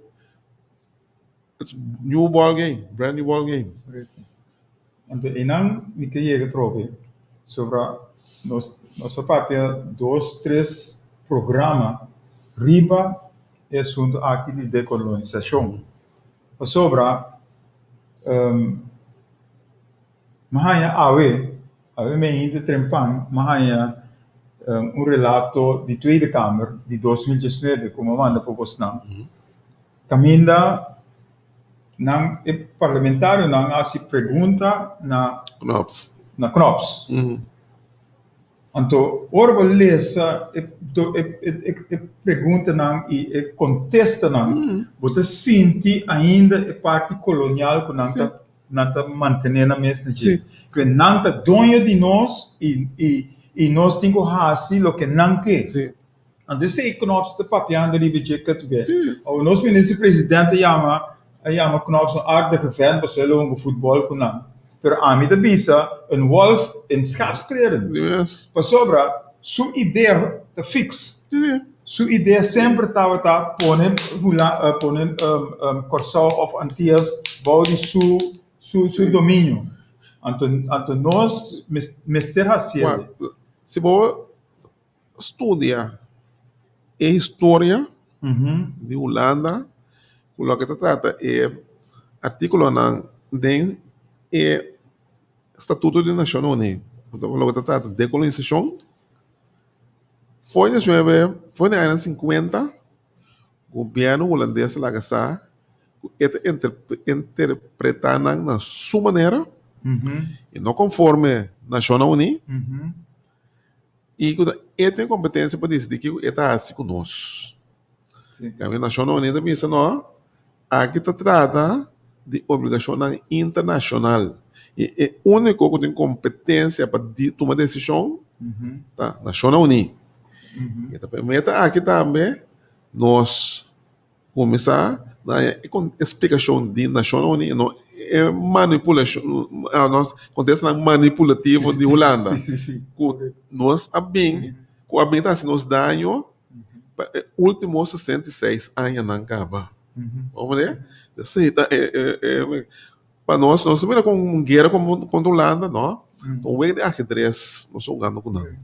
It's new ball game, brand new ball game. Anto einan mi ke yega trobe sobra nos nos a papia dos tres programa riba e asunto aki di dekolonisashon. Pasobra mi haña awe, awe mi ainda trempan, mi haña un relato di Tweede Kamer di 2019 ku mi a manda pa bosnan. Kaminda nan e parlamentarionan a hasi pregunta na Knops. Na Knops. Anto ora bo lesa e e preguntanan i e kontestanan bo ta sinti ainda e parti kolonial ku nan ta nan ta mantené nan mes na dje. Ku nan ta doño di nos i i nos tin ku hasi loke nan ke. Anto esei Knops ta papiando riba dje katuke. Awor nos minister president a yama a yama Knops un aardige vent pasobra el a hunga futbol ku nan. Pero ami ta bisa een wolf in schaapskleren. Pasobra su idea ta fix. Su idea semper tabata pone pone Kòrsou òf Antias bou di su su dominio. Anto anto nos mester hasié. Si bo studia e historia di Hulanda ku loke ta trata e artíkulonan den e Statuto di Nashonnan Uní, loke ta trata dekolonisashon, for di for di añanan sinkuenta gobièrnu hulandes a laga sa ku e ta interpretá nan na su manera i no konforme Nashonnan Uní. I ku ta e tin kompetensia pa disidí kiko e ta hasi ku nos. Kambio Nashonnan Uní ta bisa no, aki ta trata di obligashonnan internashonal i e úniko ku tin kompetensia pa tuma desishon ta Nashonnan Uní. I ta pa e meta aki tambe nos Kuminsá na e splikashon di Nashonnan Uní i no e manipulashon, nos kontestanan manipulativo di Hulanda ku nos a bin, ku a bin ta hasi nos daño pa e último 66 añanan kaba. Bo mira? Esei ta e pa nos, nos ta mira kon un guera kontra Hulanda, no, ta un wega di ahedres nos ta hugando ku nan.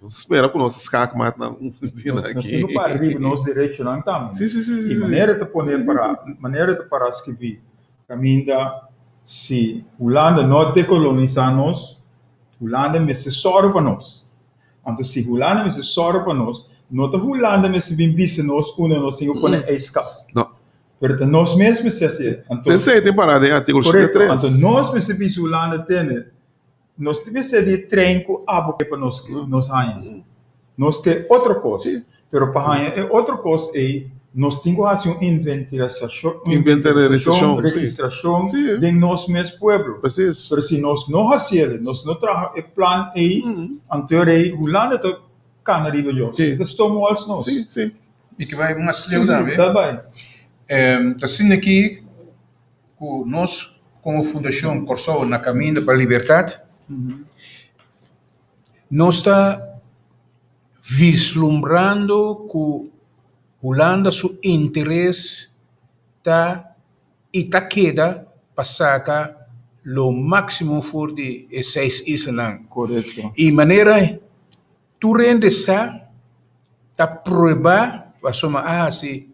Nos spera ku nos schaakmaat nan un dia Nos aki. tin ku para riba nos derechonan tambe. Sí, sí, sí, sí, I sí. manera ta pone para, manera ta para skibí kaminda si Hulanda no dekolonisá nos, Hulanda mester sòru pa nos. Anto si Hulanda mester sòru pa nos, no ta Hulanda mester bin bisa nos unda nos tin ku pone ijskast. No. Pero ta nos mes mester hasié. Anto, Tensei tin pará den artíkulo korekto. 73. Anto nos mester bisa Hulanda tende, Nos tin mester di e trein ku abo ke pa nos nos haña. Nos ke otro kos. Pero pa haña e otro kos ei, nos tin ku hasi un inventarisashon, registrashon den nos mes pueblo. Pero si nos no hasiel, nos no traha e plan ei, anto rei Hulanda ta kana riba djos. E ta stonewalls nos. Mi ke bai mas leu tambe. Ta asina aki. Ku nos komo Fundashon Kòrsou na Kaminda pa Libertat, nos ta vislumbrando ku Hulanda su interes ta i ta keda pa saka lo máksimo for di e seis islanan. I manera tur hende sa ta prueba pasobra a hasi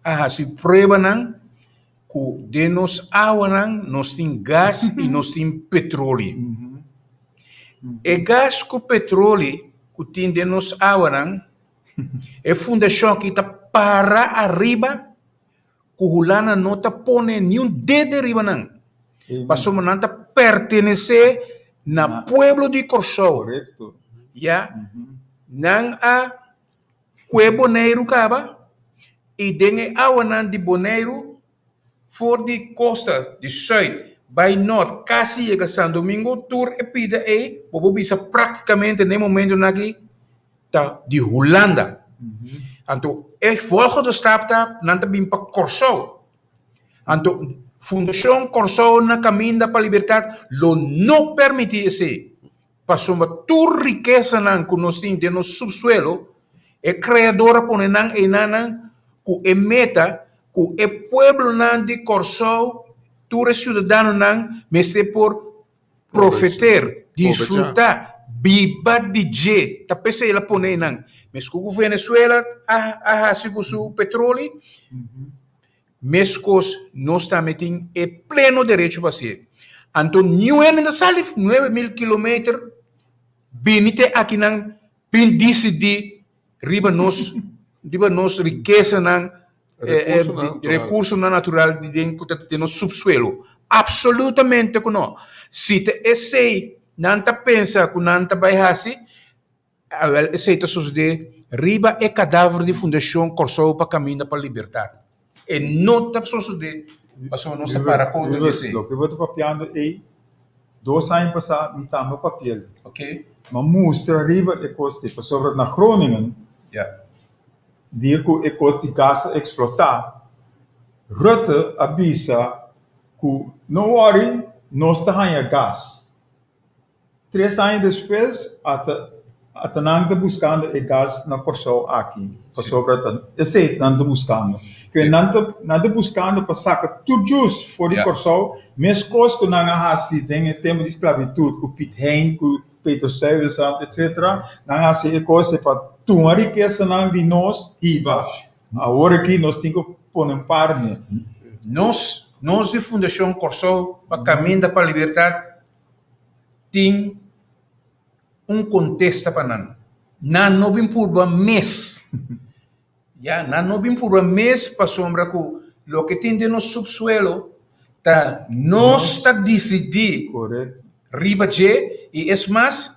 a hasi pruebanan ku den nos awanan nos tin gas i nos tin petroli. E gas ku petroli ku tin den nos awanan, e fundashon aki ta para ariba ku Hulanda no ta pone niun dede riba nan, pasobra nan ta pertenesé na pueblo di Kòrsou. Ya, nan a Kue Boneiru kaba i den e awanan di Boneiru for di kosta di sùit bai nòrt kasi yega San Domingo tur e pida ei bo por bisa práktikamente na e momentunan aki ta di Hulanda. Anto e volgende stap ta nan ta bin pa Kòrsou. Anto Fundashon Kòrsou na Kaminda pa Libertat lo no permití esei. Pasobra tur rikesanan ku nos tin den nos supsuelo, e Kreador a pone nan einanan ku e meta ku e pueblonan di Kòrsou, tur e siudadanonan mester por profeter, disfrutá, biba di dje. Ta p'esei el a pone einan. Meskos ku Venezuela a hasi ku su petroli, Meskos nos tambe tin e pleno derecho pa hasié. Anto niun hende ta sali 9000 kilometer bini te akinan bin disidí riba nos riba nos rikesanan, rekursonan natural di den ku ta den nos supsuelo. Apsolutamente ku no. Si ta esei nan ta pensa ku nan ta bai hasi, Awel esei ta sosodé riba e kadaver di Fundashon Kòrsou pa Kaminda pa Libertat. E no ta sosodé pasobra nos ta para kontra di esei. Loke bo ta papiando ei, dos aña pasá mi tambe a papi'el. Ok. Mi a mustra riba e kos ei, pasobra na Groningen, dia ku e kos di gas a eksplotá, Rutte a bisa ku no wòri. Nos ta haña gas. Tres aña despues ata ata nan ta buskando e gas na Kòrsou aki, pasobra ta esei nan ta buskando. Ke nan ta nan ta buskando pa saka tur djus for di Kòrsou, meskos ku nan a hasi den e tempu di sklabitut ku Piet Hein, ku Peter Stuyvesant etsetera, nan a hasi e kos pa tuma rikesanan di nos hiba. Awor aki nos tin ku pone un par ne. Nos nos di Fundashon Kòrsou pa Kaminda pa Libertat tin un kontesta pa nan. Nan no bin purba mes. Ya, nan no bin purba mes pasobra ku loke tin den nos subsuelo ta nos ta disidí riba dje i es mas,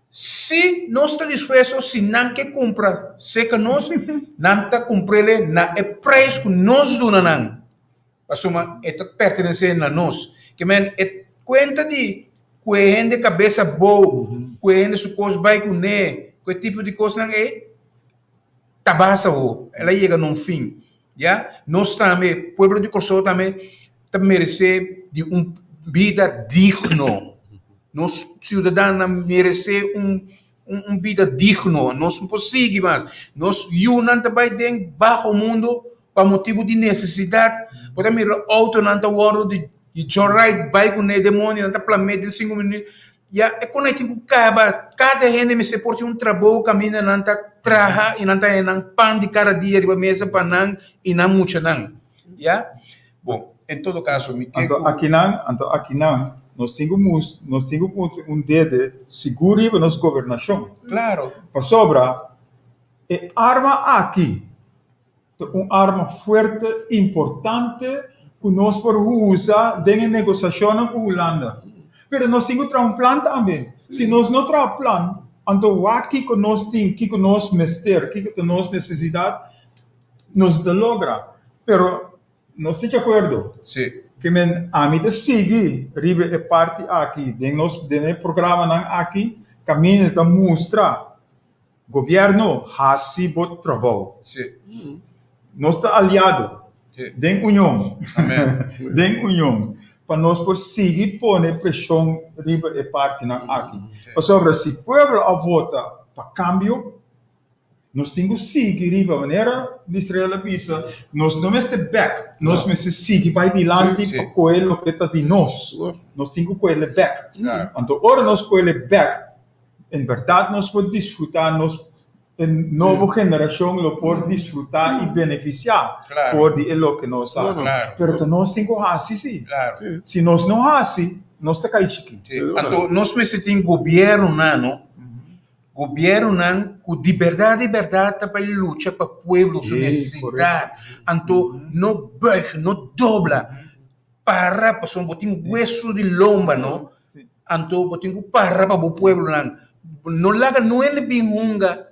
si nos ta dispuesto, si nan ke kumpra serka nos, nan ta kumpr'el na e preis ku nos duna nan. Pasobra e ta pertenesé na nos. Ke men e kuenta di ku e hende kabes abou, ku e hende su kos bai kuné, ku e tipo di kosnan ei, ta basa ho. El a yega na un fin. Ya. Nos tambe, pueblo di Kòrsou tambe ta meresé di un bida digno. Nos siudadanonan meresé un un bida digno. Nos no por sigui mas. Nos yunan ta bai den baho mundo pa motibu di nesesidat. Bo ta mira outonan ta wòrdu di di joyride bai kuné demonio, nan ta plam'é den sinku minüt. Ya e kon ei tin ku kaba. Kada hende mester por tin un trabou kaminda nan ta traha i nan ta haña nan pan di kada dia riba mesa pa nan i nan muchanan. Ya. Bon, en todo kaso mi ke Anto ku. akinan, anto akinan nos tin ku mus, nos tin ku punta un dede sigur riba nos gobernashon. Klaro. Pasobra e arma aki ta un arma fuerte, importante ku nos por usa den e negosiashonnan ku Hulanda. Pero nos tin ku traha un plan tambe. Si nos no traha plan, anto wak kiko nos tin, kiko nos mester, kiko ta nos nesesidat, nos ta logra. Pero nos ta di akuerdo. Sí. Ke men ami ta sigui riba e parti aki den nos den e programanan aki kaminda ta mustra gobièrnu hasi bo trabou. Sí. Nos ta aliado Sí. den union. Amen. Den union pa nos por sigui pone preshon riba e partinan aki. Pasobra si pueblo a vota pa kambio, Nos tin ku sigui riba, manera di Israel a bisa, nos no mester bèk, nos mester sigui bai dilanti pa kohe loke ta di nos. Nos tin ku kohele bèk. Anto ora nos kohele bèk, en bèrdat nos por disfrutá, nos e nobo generashon lo por disfrutá i benefisiá for di e loke nos hasi. Pero ta nos tin ku hasi sí. Si nos no hasi, nos ta kai chikí. Anto nos mester tin gobièrnunan, no? Gobiernonan cu di berdad di berdad ta bay lucha pa pueblo su necesidad. Anto no buig, no dobla, para pasobra bo tin hueso di lomba no. Anto bo tin cu para pa bo pueblonan. No laga nuende bin hunga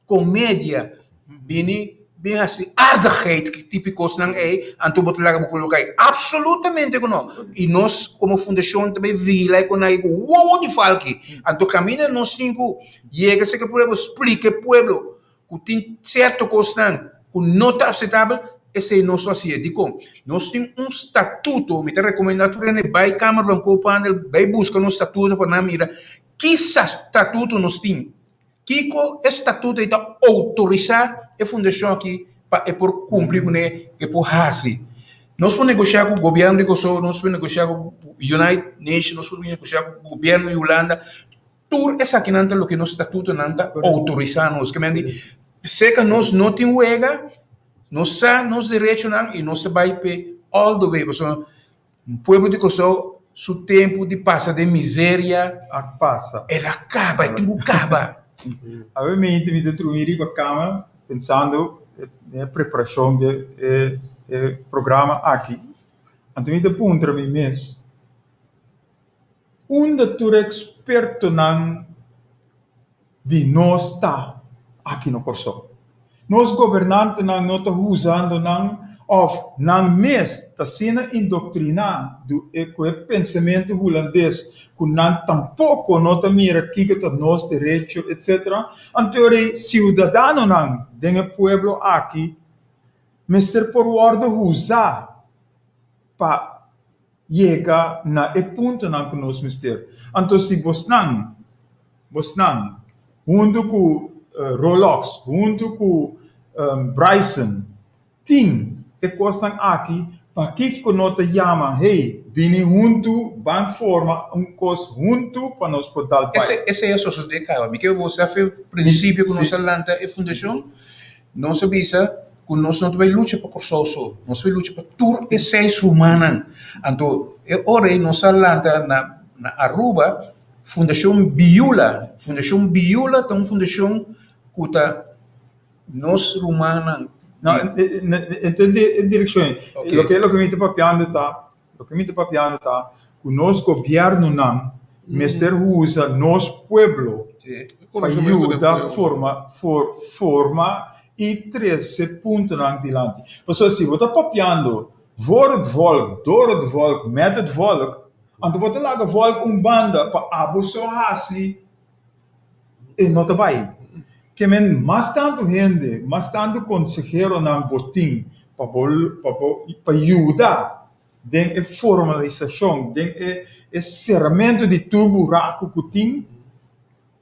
comedia bini bin hasi aardigheid ki tipo kosnan ei anto bo ta laga bo pueblo kai absolutamente ku no i nos komo fundashon ta bai vigilá e konai ku wowo di falki anto kaminda nos tin ku yega serka e pueblo splika e pueblo ku tin sierto kosnan ku no ta aseptabel esei nos lo hasié dikon nos tin un statuto mi ta rekomendá tur hende bai kamer van koophandel bai buska nos statuto pa nan mira ki statuto nos tin. Kiko e statuto ei ta outorisá e fundashon aki pa e por kumpli kuné e por hasi? Nos por negoshá ku gobièrnu di Kòrsou, nos por negoshá ku United Nation, nos por negoshá ku gobièrnu di Hulanda. Tur esakinan ta loke nos statutonan ta outorisá nos. Ke men di, seka nos no tin wega, nos sa nos derechonan i nos ta bai p'e all the way. Pasobra Pueblo di Kòrsou su tempu di pasa den miseria a pasa. El a kaba, e tin ku kaba. Awe mente mi ta drumi riba kama pensando den e preparashon di e e programa aki. Anto mi ta puntra mi mes, unda tur ekspertonan di nos ta aki na Kòrsou. Nos gobernantenan no ta huzando nan òf nan mes ta asina indoktriná du e ku e pensamentu hulandes ku nan tampoko no ta mira kiko ta nos derecho etc. Anto rei siudadanonan den e pueblo aki mester por wòrdu huzá pa. yega na e puntonan ku nos mester. Anto si bosnan, bosnan huntu ku Rolox, huntu ku Bryson tin e kosnan aki, pakiko no ta yama, hey, bini huntu, ban forma un kos huntu pa nos por dal bai. Esei a sosodé kaba. Mi ke bo sa fe prinsipio ku nos a lanta e fundashon. Nos a bisa ku nos no ta bai lucha pa Kòrsou so, nos bai lucha pa tur e seis rumannan. Anto e ora ei nos a lanta na na Aruba Fundashon Biola. Fundashon Biola ta un fundashon ku ta nos rumannan. No, entendé e direkshon ei. Loke loke mi ta papiando ta, loke mi ta papiando ta ku nos gobièrnunan mester usa nos pueblo pa yuda forma forma i trese puntonan dilanti. Pasobra si bo ta papiando voor het volk, door het volk, met het volk, anto bo ta laga volk un banda pa abo so hasi e no ta bai. Ke men mas tantu hende, mas tantu konseheronan bo tin pa bo pa bo pa yuda den e formalisashon, den e e seramentu di tur buraku ku tin.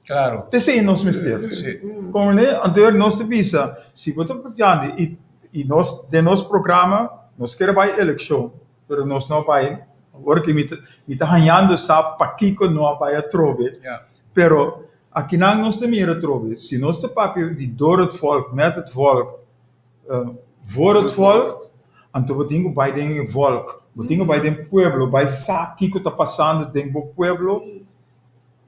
Klaro. P'esei nos mester. Komprendé? Anto nos ta bisa, si bo ta papiando i i nos den nos programa nos kere bai elekshon, pero nos no a bai, awor ke mi ta mi ta hañando sa pakiko no a bai atrobe, pero akinan nos ta mira atrobe, si nos ta papia di door het volk, met het volk, Voor het volk, anto bo tin ku bai den e volk, bo tin ku bai den pueblo, bai sa kiko ta pasando den bo pueblo,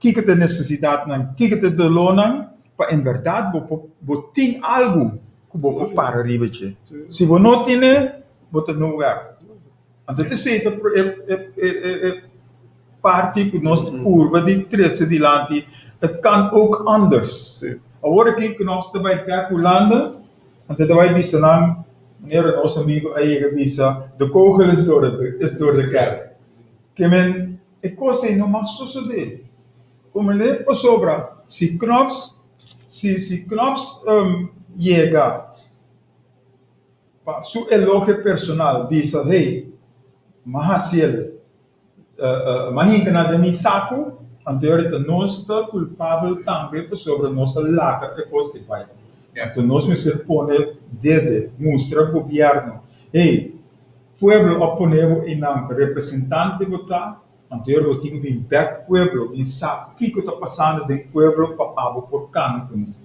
kiko ta e nesesidatnan, kiko ta e dolónan, pa en bèrdat bo por bo tin algu ku bo por para riba dje. Si bo no tine, bo ta nowhere. Anto t'esei ta e parti ku nos ta purba di trese dilanti, het kan ook anders. Awor aki ku nos ta bai bek Hulanda, anto ta bai bisa nan, manera nos amigo a yega bisa, de kogel is door de is door de kerk. Ke men e kos ei no mag sosodé. Komprendé? Pasobra si Knops si si Knops yega. Pa su elogio personal bisa, Hey, m'a hasiel, m'a hinka nan den mi saku, anto e ta nos ta kulpabel tambe pasobra nos a laga e kos di bai. Anto nos mester pone dede, mustra gobièrnu, Hey, pueblo a pone bo einan, ta representante bo ta, Anto bo tin ku bin bek pueblo, bin sa kiko ta pasando den pueblo pa abo por kambia ku nos.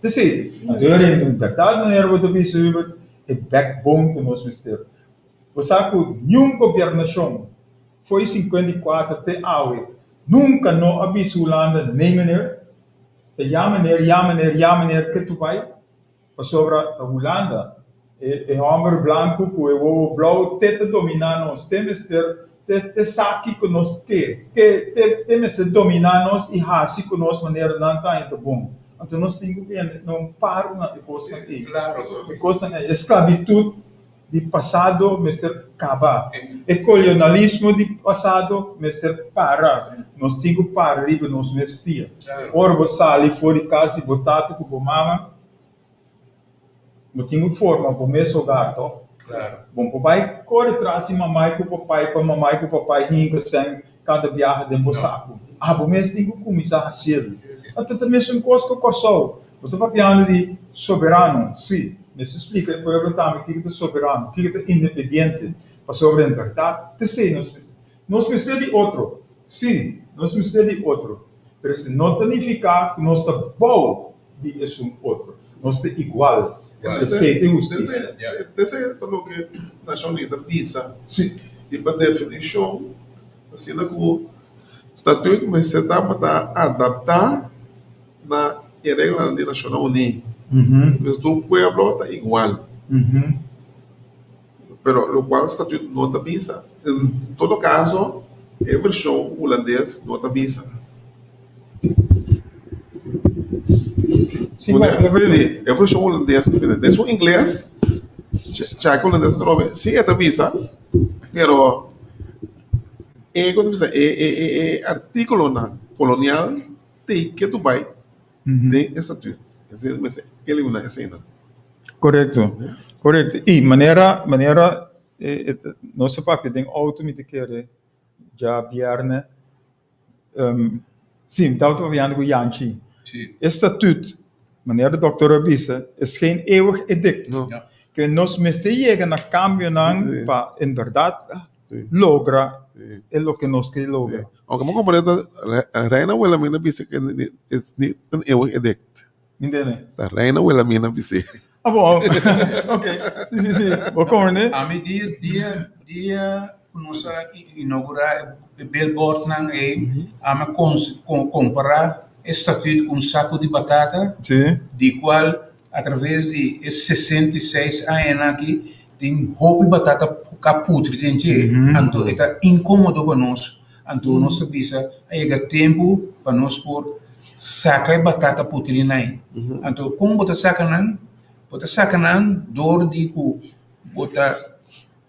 T'esei, anto en bèrdat manera bo ta bisa Hubert, e backbone ku nos mester. Bo sa ku niun gobiernashon fo'i 54 te awe nunka no a bisa Hulanda nee meneer, ta ya meneer, ya meneer, ya meneer ke tu bai. Pasobra ta Hulanda, e e hòmber blanku ku e wowo blou te ta dominá nos, te mester te te sa kiko nos ke, te te te mester dominá nos i hasi ku nos manera nan ta haña ta bon. Anto nos tin ku bini na un paro na e kosnan ei. E kosnan ei, e sklabitut di pasado mester kaba. E kolonialismo di pasado mester para. Nos tin ku para riba nos mes pia. Ora bo sali for di kas di bo tata ku bo mama, bo tin ku forma bo mes hogar, tòg? Bo por bai kore tras di mamai ku papai pa mamai ku papai hinka sèn kada biaha den bo saku. Abo mes tin ku kuminsá hasiel. Anto ta mesun kos ku Kòrsou. Bo ta papiando di soberano, sí. Mester splika e pueblo tambe kiko ta soberano, kiko ta independiente, pasobra en bèrdat t'esei nos mester. Nos mester di otro, sí, nos mester di otro, pero esei no ta nifiká ku nos ta bou di esun otro. Nos ta igual. Esei ta e hustisia. Esei ta loke Nashon Unida ta bisa. I pa definishon, asina ku Statuut mester tabata adaptá na e reglanan di Nashonnan Uní. Pues tur pueblo ta igual. Pero lokual statuut no ta bisa. En todo kaso e vershon hulandes no ta bisa. Sí, e vershon hulandes no ta bisa. Den su ingles, chèk hulandes atrobe, sí e ta bisa, pero e e artíkulonan kolonial Tei ke tu bai den e statuut. Esei mester eliminá eseinan. Korekto, korekto. I manera, manera. E, e, nos a papia den auto mi ta kere djabièrnè. Sí, mi tabata papiando ku Yanchi. Sí. E statuut, manera de dokter a bisa, is geen eeuwig edict. No. Ja. Ke nos mester yega na kambionan Sí, sí. pa en bèrdat Sí. logra Sí. e loke nos ke logra. Aunke mi komprende ta Reina Wilhelmina bisa ke is niet een eeuwig edict. Mi ntende? Ta Reina Wilhelmina bis'é. Ah bon, ok. Sí, sí, sí. Bo komprende? Ami dia dia dia ku nos a inougurá e billboardnan ei, ami a kompará e statuut ku un saku di batata, Sí. di kual atraves di e 66 añanan aki tin hopi batata ku a putri den dje, anto e ta inkomodo pa nos. Anto nos ta bisa a yega tempu pa nos por saka e batata putri nan. Anto kon bo ta saka nan? Bo ta saka nan dor di ku bo ta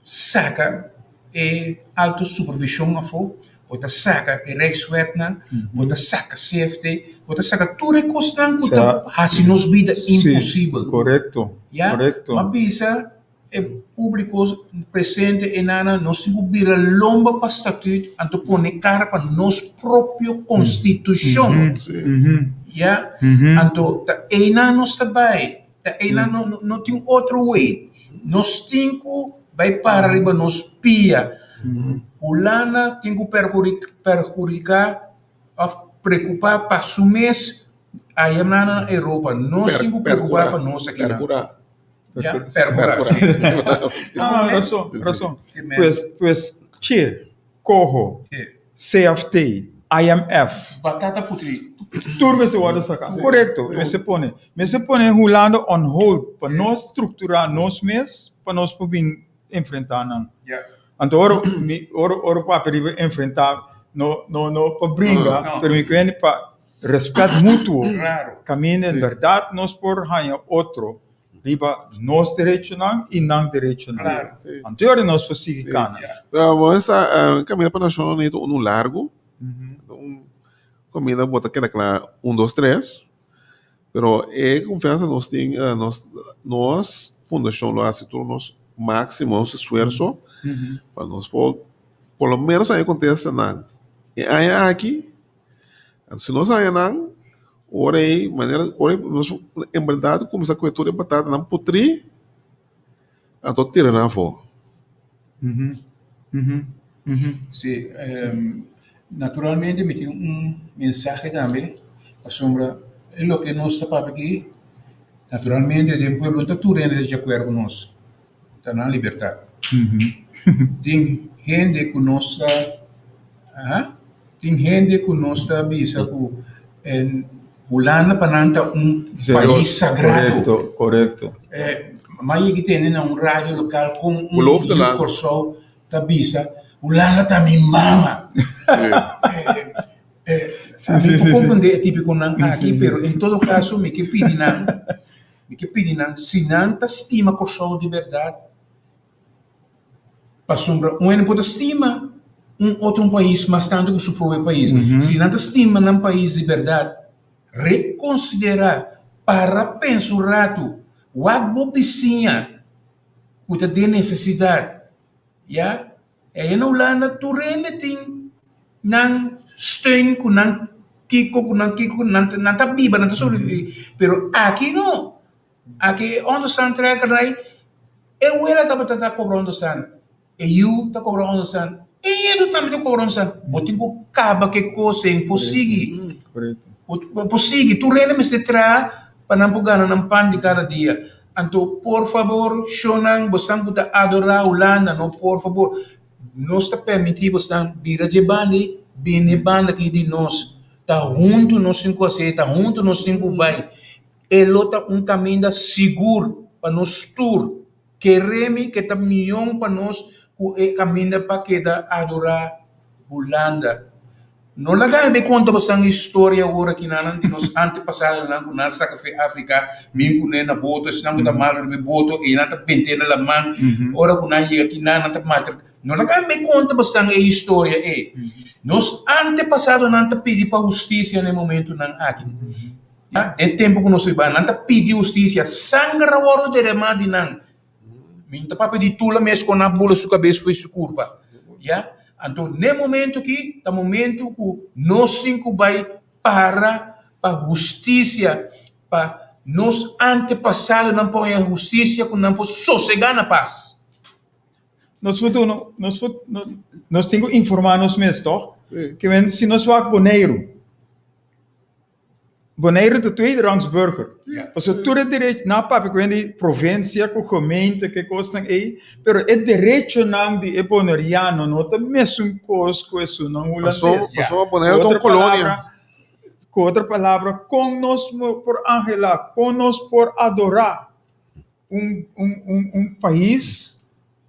saka e alto supervishon afó, bo ta saka e rijkswetnan, bo ta saka CFT, bo ta saka tur e kosnan ku ta hasi nos bida imposibel. Korekto, Ya? korekto. Bo a bisa E públiko presente einan nos tin ku bira lomba pa statüt anto pone kara pa nos propio konstitushon. Ya, anto ta einan nos ta bai, ta einan no no tin otro way. Nos tin ku bai para riba nos pia. Hulanda tin ku perhudiká òf preokupá pa su mes aya na Europa. Nos tin ku preokupá pa nos akinan. Ja, percurá. Ah, razón, razón. Pues, pues, che, coho, CFT, IMF. Batata putri. Tur mester wòrdu saká. Korekto, mester pone. Mester pone Hulanda on hold pa nos strukturá nos mes pa nos por bin enfrentá nan. Anto ora mi ora ora papia riba enfrentá no no no pa bringa, pero mi kende pa Respet mutuo kaminda en bèrdat nos por haña otro riba nos derechonan i nan derechonan. Anto e ora nos por sigui kana. Bo sa kaminda pa Nashonnan Uní ta unu largu. Un kaminda bo ta keda kla un dos tres. Pero e konfiansa nos tin nos nos fundashon lo hasi tur nos máksimo nos esfuerso pa nos por por lo menos haña kontestanan e aña aki. Si nos haña nan, ora ei manera ora ei nos en bèrdat kuminsá kue tur e batatanan putrí, anto tira nan afó. Sí, naturalmente mi tin un mensahe tambe pasobra e loke nos ta papia aki, naturalmente den pueblo no ta tur hende ta di akuerdo ku nos, ta nan libertat. Tin hende ku nos ta. Tin hende ku nos ta bisa ku Hulanda pa nan ta un pais sagrado. Korekto, korekto. M'a yega tende na un radio lokal kon un yu Kòrsou ta bisa, Hulanda ta mi mama. Mi por komprendé e típikonan aki, pero en todo kaso mi ke pidi nan, mi ke pidi nan, si nan ta stima Kòrsou di bèrdat, Pasobra un hende por ta stima un otro un pais mas tantu ku su propio pais. Si nan ta stima nan pais di bèrdat, rekonsiderá, para pensa un ratu, wak bo bisiña ku ta den nesesidat, ya. Aya na Hulanda tur hende tin nan steun ku nan kiko, ku nan kiko, nan ta biba, nan ta sobreviví. Pero aki no. Aki e onderstand trekker e wela tabata ta kobra onderstand, e yu ta kobra onderstand, e nieto tambe ta kobra onderstand. Bo tin ku kaba ku e kos ei, por sigui. Bo por sigui. Tur hende mester traha pa nan por gana nan pan di kada dia. Anto por fabor shownan bosan ku ta adorá Hulanda no por fabor nos ta permití bosan bira dje banda ei bini e banda aki di nos. Ta huntu nos tin ku hasi, ta huntu nos tin ku bai. E lo ta un kaminda sigur pa nos tur. Keremi ke ta mion pa nos ku e kaminda pa keda adorá Hulanda. No laga mi bai konta bosan e historia awor aki nan di nos antepasadonan ku nan a saka fe Afrika bin kuné na boto, esnan ku ta malu riba e boto e nan ta bent'é na laman, ora ku nan yega aki nan, nan ta maltratá. No laga mi bai konta bosan e historia ei. Nos antepasadonan ta pidi pa hustisia na e momentunan aki. Ya, den tempu ku nos biba, nan ta pidi hustisia, sanger a wòrdu deremá di nan. Mi no ta papia di Tula mes kon a bula su kabes fo'i su kurpa. Ya? Anto n'e momento aki ta momento ku nos tin ku bai para pa hustisia, pa nos antepasadonan por haña hustisia ku nan por sosegá na pas. Nos por duna, nos por, nos tin ku informá nos mes, tòg? Ke men si nos wak Boneiru, Boneiru ta tweede rangs burger. Pasobra tur e derecho, nan a papia ku hende di provinsia, ku gemeente, ku e kosnan ei, pero e derechonan di e boneriano no ta mesun kos ku esunnan hulandes. Pasobra Boneiru ta un kolonia. Ku otro palabra, kon nos por anhelá, kon nos por adorá un un un un pais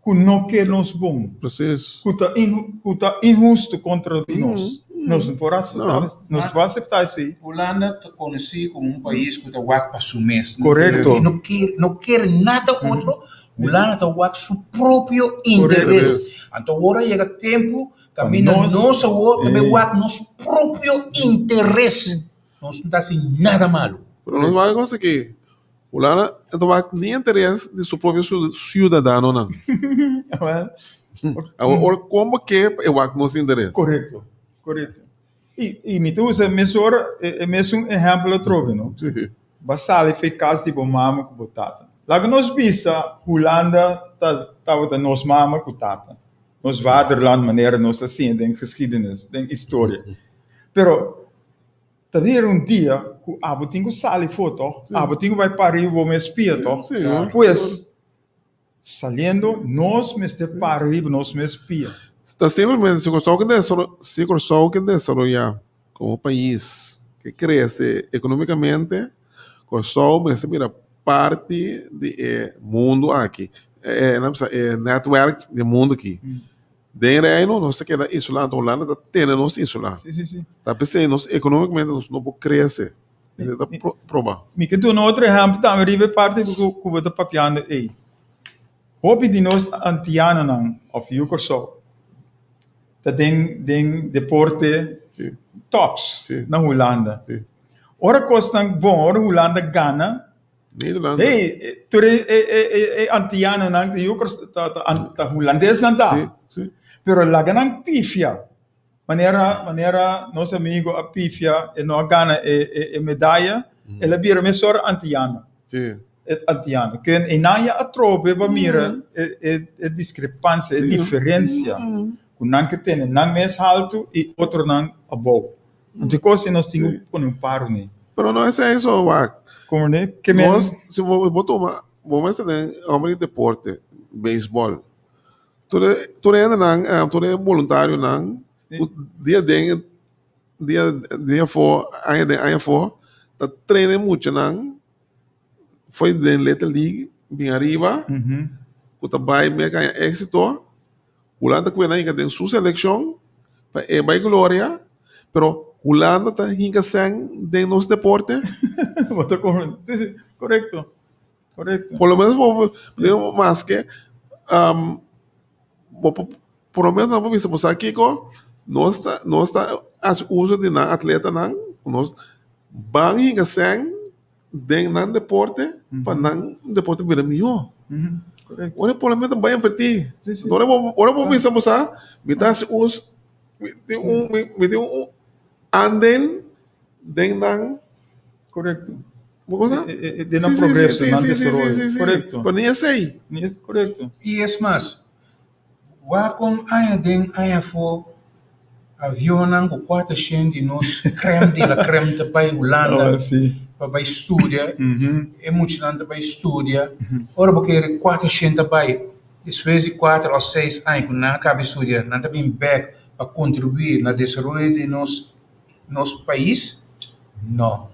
ku no ke nos bon. Precies. Ku ta ku ta inhusto kontra di nos. Nos no por aseptá, nos no por aseptá esei. Hulanda ta konosí komo un pais ku ta wak pa su mes. Korekto. No ker no ker nada otro, Hulanda ta wak su propio interes. Anto awor a yega tempu kaminda nos awor ta bai wak nos propio interes. Nos no ta hasi nada malu. Pero nos wak e kos aki, Hulanda no ta wak ni interes di su propio siudadanonan. Awor kon bo ke pa e wak nos interes? Korekto, korekto. I i mi ta usa e mes ora e mesun ehèmpel atrobe no. Bo a sali for e kas di bo mama ku bo tata. Laga nos bisa Hulanda ta tabata nos mama ku tata, nos vaderland manera nos ta siña den geschiedenis, den historia. Pero Ta bira un dia ku abo tin ku sali afó tòg, abo tin ku bai para riba bo mes pia tòg. Pues, saliendo nos mester para riba nos mes pia. Ta simplemente si Kòrsou ke desaro si Kòrsou ke desaroyá komo pais ke krese ekonómikamente, Kòrsou mester bira parti di e mundu aki, e nan bisa e nètwèrk di e mundu aki. Den Reino nos ta keda isolá, anto Hulanda ta tene nos isolá. Sí, sí, sí. Ta p'esei nos ekonómikamente nos no por krese. Esei ta proba. Mi ke duna otro ehèmpel tambe riba e parti ku ku bo ta papiando ei. Hopi di nos antianonan òf yu Kòrsou ta den den deporte tops na Hulanda. Ora kosnan bon, ora Hulanda gana, Nederland. Hey, tur e, e, e, e, e antianonan, ta yu ta, ta, ta hulandesnan ta. Sí, sí. Pero laga nan pifia. Manera, manera nos amigo a pifia, e no a gana e, e, e medaya, mm. el a bira mesora antiano. Sí. E antiano. Ken e nan ya atrobe ba mira mm. e, e, e discrepancia, e diferencia. Mm. Ku nan ke tene nan mes haltu i otronan abou. Anto kos si nos tin ku pone un paro ne. Pero no es eso, wak. Como ne? Ke men. Nos, si bo, bo tuma, bo mester den homber di deporte, beisbol. Tur e, tur e hendenan, eh, tur e boluntarionan, ku dia den, dia, dia afó, aña den, aña afó, ta train e muchanan fo'i den Little League bin ariba, ku ta bai meka haña éxito. Hulanda ta cuida hinca den su seleccion pa e bay gloria, pero Hulanda ta hinca sen den nos deporte. Bo ta con, sí, sí, correcto, correcto. Por lo menos bo digo maske um, bo por por lo menos nan por bisa bo sa kiko nos ta nos ta haci uso di nan atletanan nos ban hinca sen den nan deporte pa nan deporte bira mihó. Ora por lo menos bai invertí. Ora bo ora bo bisa bo sa mi ta hasi us mi tin un mi tin un aandeel den nan Korekto. Bo kosa? Den nan progreso, nan desaroyo. Korekto. Pero ni esei. Ni es korekto. I es mas, Wak kon aña den aña afó avionnan ku kuatershen di nos krèm di la krèm ta bai Hulanda pa bai studia, e muchanan ta bai studia, ora bo kere kuatershen ta bai, despues di kuater òf seis aña ku nan a kaba di studia nan ta bin bèk pa kontribuí na desaroyo di nos nos pais? No,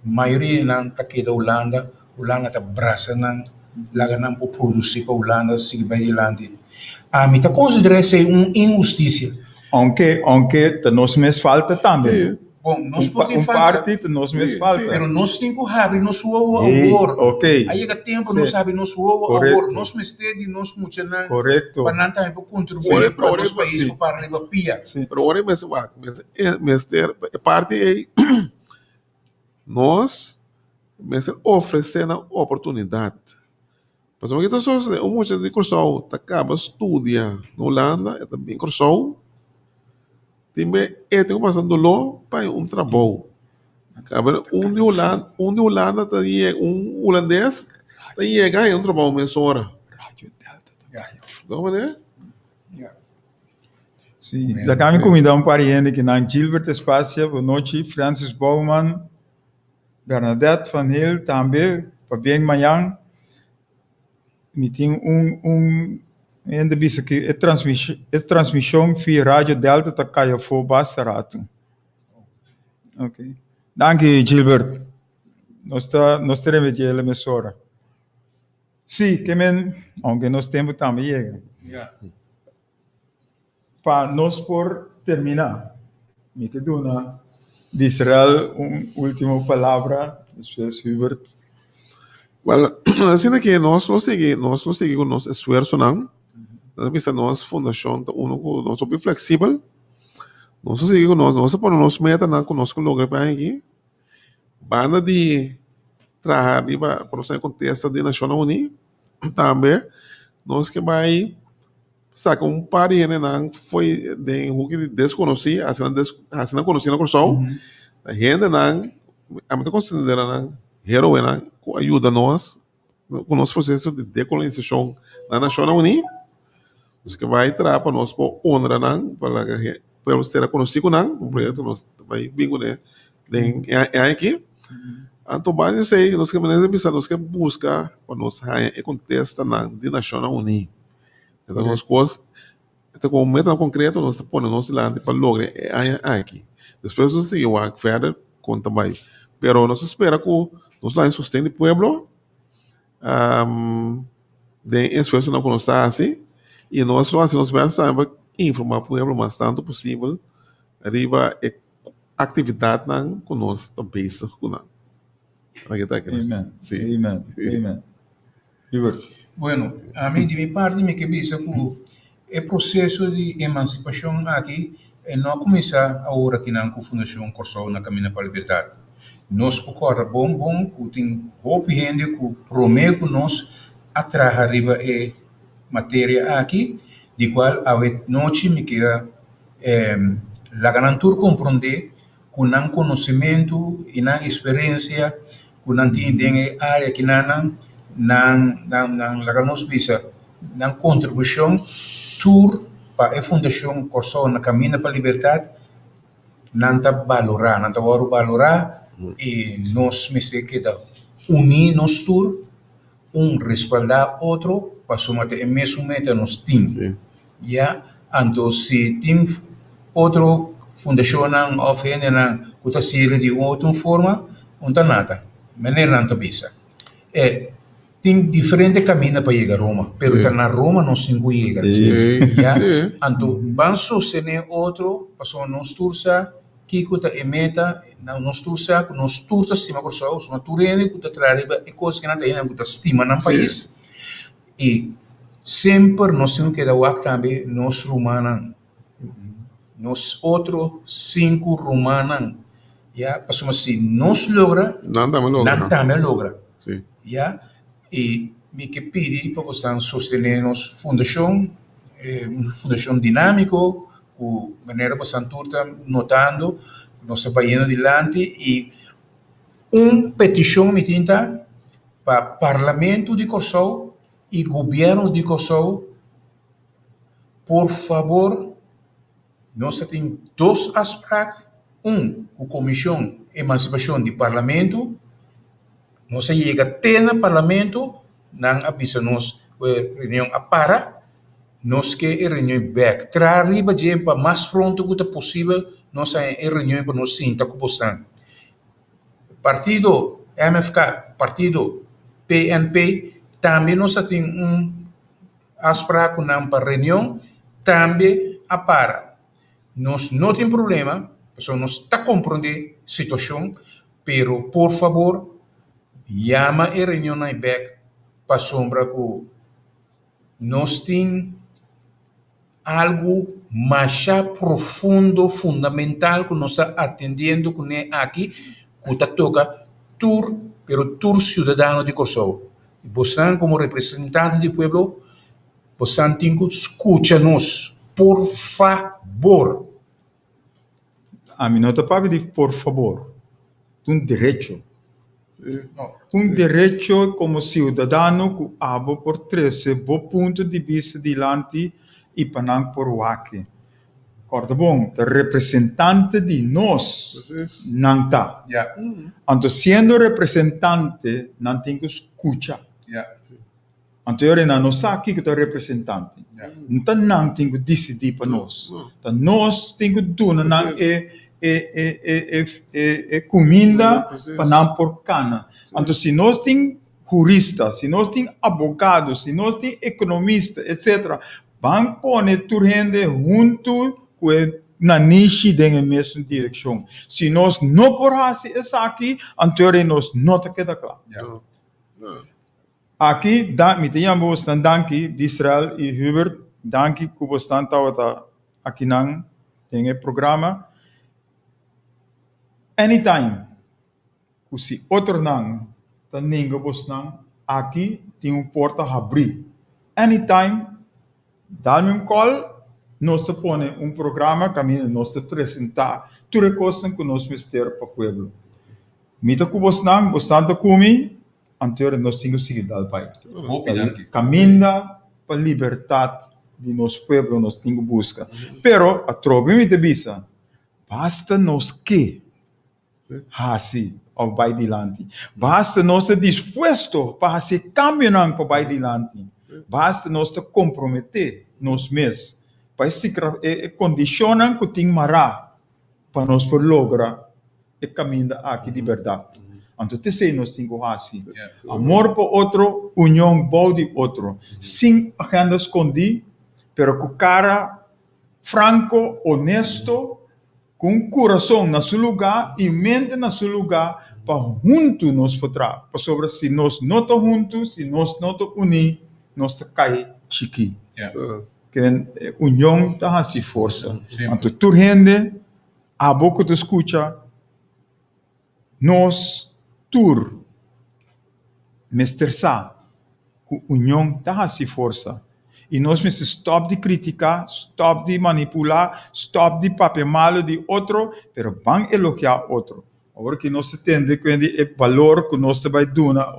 mayoria di nan ta keda Hulanda, Hulanda ta brasa nan, laga nan por produci pa Hulanda sigui bai dilanti. Ami ta considera esey un inhusticia. Aunke, aunke ta nos mes falta tambe. Sí. Bon, nos por tin Un falta. parti ta nos mes falta. Pero nos tin cu habri nos wowo awor. Ok. A yega tempo Sí. nos habri nos wowo awor. Correcto. Nos mester di nos muchanan Correcto. pa nan tambe por contribui Ora- pa ora- nos pais sí. por para riba pia. Sí. Pero ora mester wak, mester, mester e parti ei nos mester ofrece nan oportunidad. Pasobra ki ta sosodé? Un mucha di Kòrsou ta kaba studia na Hulanda, e ta bin Kòrsou, tin be e tin ku pasa doló pa haña un trabou. Kaba un di Hulanda, un di Hulanda ta yega, un hulandes ta yega haña un trabou mesora. Bo manera? Sí, laga mi kumindá un par di hende kinan, Gilbert Espacia, bonochi, Francis Bouwman, Bernadette van Heel tambe, pabien mañan. Mi tin un un hende bisa ku e transmishon e transmishon via Radio Delta ta kai afó basta ratu. Ok. Danki Gilbert. Nos ta nos ta remedi'el mesora. Sí, ke men, aunke nos tempu tambe yega. Pa nos por terminá, mi ke duna Disrael un último palabra, despues Hubert. Wèl, asina ke nos lo sigui, nos lo sigui ku nos esfuersonan. Nos a bisa nos fundashon ta unu ku nos hopi fleksibel. Nos lo sigui ku nos, nos a pone nos metanan ku nos ke logra pa aki. Banda di traha riba pa nos haña kontesta di Nashonnan Uní, tambe nos ke bai saka un par di hendenan fo'i den hoki di deskonosí hasi nan hasi nan konosí na Kòrsou. Hendenan, ami ta konsidera nan heroenan ku a yuda nos ku nos proseso di dekolonisashon na Nashonnan Uní. Nos ke bai traha pa nos por honra nan, pa laga pueblo sera konosí ku nan, un proyekto nos ta bai bin kuné den e aña aki. Anto banda di esei nos ke manera di bisa nos ke buska pa nos haña e kontestanan di Nashonnan Uní. E ta nos kos, e ta komo metanan konkreto nos ta pone nos dilanti pa logra e aña aki. Despues nos ta sigui wak verder kon ta bai. Pero nos ta spera ku nos lo haña sosten di pueblo den e esfuersonan ku nos ta hasi i nos lo hasi nos bèst tambe pa informá pueblo mas tantu posibel riba e aktividatnan ku nos ta bezig ku nan. Amen, amen, amen. Hubert. Bueno, ami di mi parti mi ke bisa ku e proseso di emansipashon aki e no a kuminsá awor akinan ku Fundashon Kòrsou na Kaminda pa Libertat. Nos por kòrda bon bon ku tin hopi hende ku promé ku nos a traha riba e materia aki, di kual awe nochi mi keda laga nan tur komprondé ku nan konosementu i nan eksperensia ku nan tin den e área kinanan, nan nan laga nos bisa nan kontribushon tur pa e Fundashon Kòrsou na Kaminda pa Libertat nan ta balorá, nan ta wòrdu balorá i nos mester keda uní nos tur un respaldá otro pasobra ta e mesun meta nos tin. Ya, anto si tin otro fundashonnan òf hendenan ku ta sirbi di un otro forma, un ta nada, manera nan ta bisa. E tin diferente kaminda pa yega Roma, pero ta na Roma nos tin ku yega. Ya, anto ban sostené otro pasobra nos tur sa Kiko ta e meta? Nos tur sa ku nos tur ta stima Kòrsou, suma tur hende ku ta traha riba e kos kinan ta hendenan ku ta stima nan pais. I semper nos tin ku keda wak tambe nos rumannan, nos otro sinku rumannan, ya, pasobra si nos logra, Nan tambe logra. nan tambe a logra, ya. I mi ke pidi pa boso sostené nos fundashon, un fundashon dinámiko Ku manera bosan tur ta notando, nos ta bayendo dilanti i un petishon mi tin ta pa Parlamento di Kòrsou i Gobièrnu di Kòrsou, por fabor nos ta tin dos afsprak, un ku Komishon Emansipashon di Parlamento, nos a yega te na Parlamento, nan a bisa nos ku e reunion a para. Nos ke e reunion bek. Traha riba dje pa mas pronto ku ta posibel nos haña e reunion pa nos sinta ku bosnan. Partido MFK, partido PNP tambe nos a tin un afsprak ku nan pa reunion, tambe a para. Nos no tin problema pasobra nos ta komprondé situashon, pero por fabor yama e reunionnan bek pasobra ku. Nos tin algu masha profundo, fundamental ku nos ta atendiendo kuné aki ku ta toka tur, pero tur siudadano di Kòrsou. Bosnan komo representante di pueblo, bosnan tin ku skucha nos, por fabor. Ami no ta papia di por fabor, ta un derecho. Un derecho komo siudadano ku abo por trese bo punto di bista dilanti i pa nan por wak. Kòrda bon, ta representante di nos nan ta. Anto siendo representante nan tin ku skucha. Anto e ora nan no sa kiko ta representante. No ta nan tin ku disidí pa nos. Ta nos tin ku duna nan e e e e e e kuminda pa nan por kana. Anto si nos tin hurista, si nos tin abogado, si nos tin ekonomista, etsetera, ban pone tur hende huntu ku e nanishi den e mesun direkshon. Si nos no por hasi esaki, anto e ora nos no ta keda kla. Aki da mi ta yama bosnan danki, Disrael i Hubert, danki ku bosnan tabata akinan den e programa. Anytime ku si otronan ta ninga bosnan, aki tin un porta habrí. Anytime dal mi un call, nos ta pone un programa kaminda nos ta presentá tur e kosnan ku nos mester pa pueblo. Mi ta ku bosnan, bosnan ta ku mi. Anto nos tin ku sigui dal bai. Hopi danki. Kaminda pa libertat di nos pueblo nos tin ku buska. Pero atrobe mi ta bisa, basta nos ke hasi òf bai dilanti. Basta nos ta dispuesto pa hasi e kambionan pa bai dilanti. Basta nos ta komprometé nos mes pa e kondishonnan ku tin mará pa nos por logra e kaminda aki di bèrdat. Anto t'esei nos tin ku hasi. Amor pa otro, union bou di otro, sin agenda skondí, pero ku kara franko, onesto, ku un kurason na su lugá i mente na su lugá pa huntu nos por traha. Pasobra si nos no ta huntu, si nos no ta uní, nos ta kai chikí. Ke union ta hasi forsa. Anto tur hende. Abo ku ta skucha nos tur mester sa ku union ta hasi forsa i nos mester stòp di kritiká, stòp di manipulá, stòp di papia malu di otro, pero ban elogiá otro. Awor ki nos ta tende ku e balor ku nos ta bai duna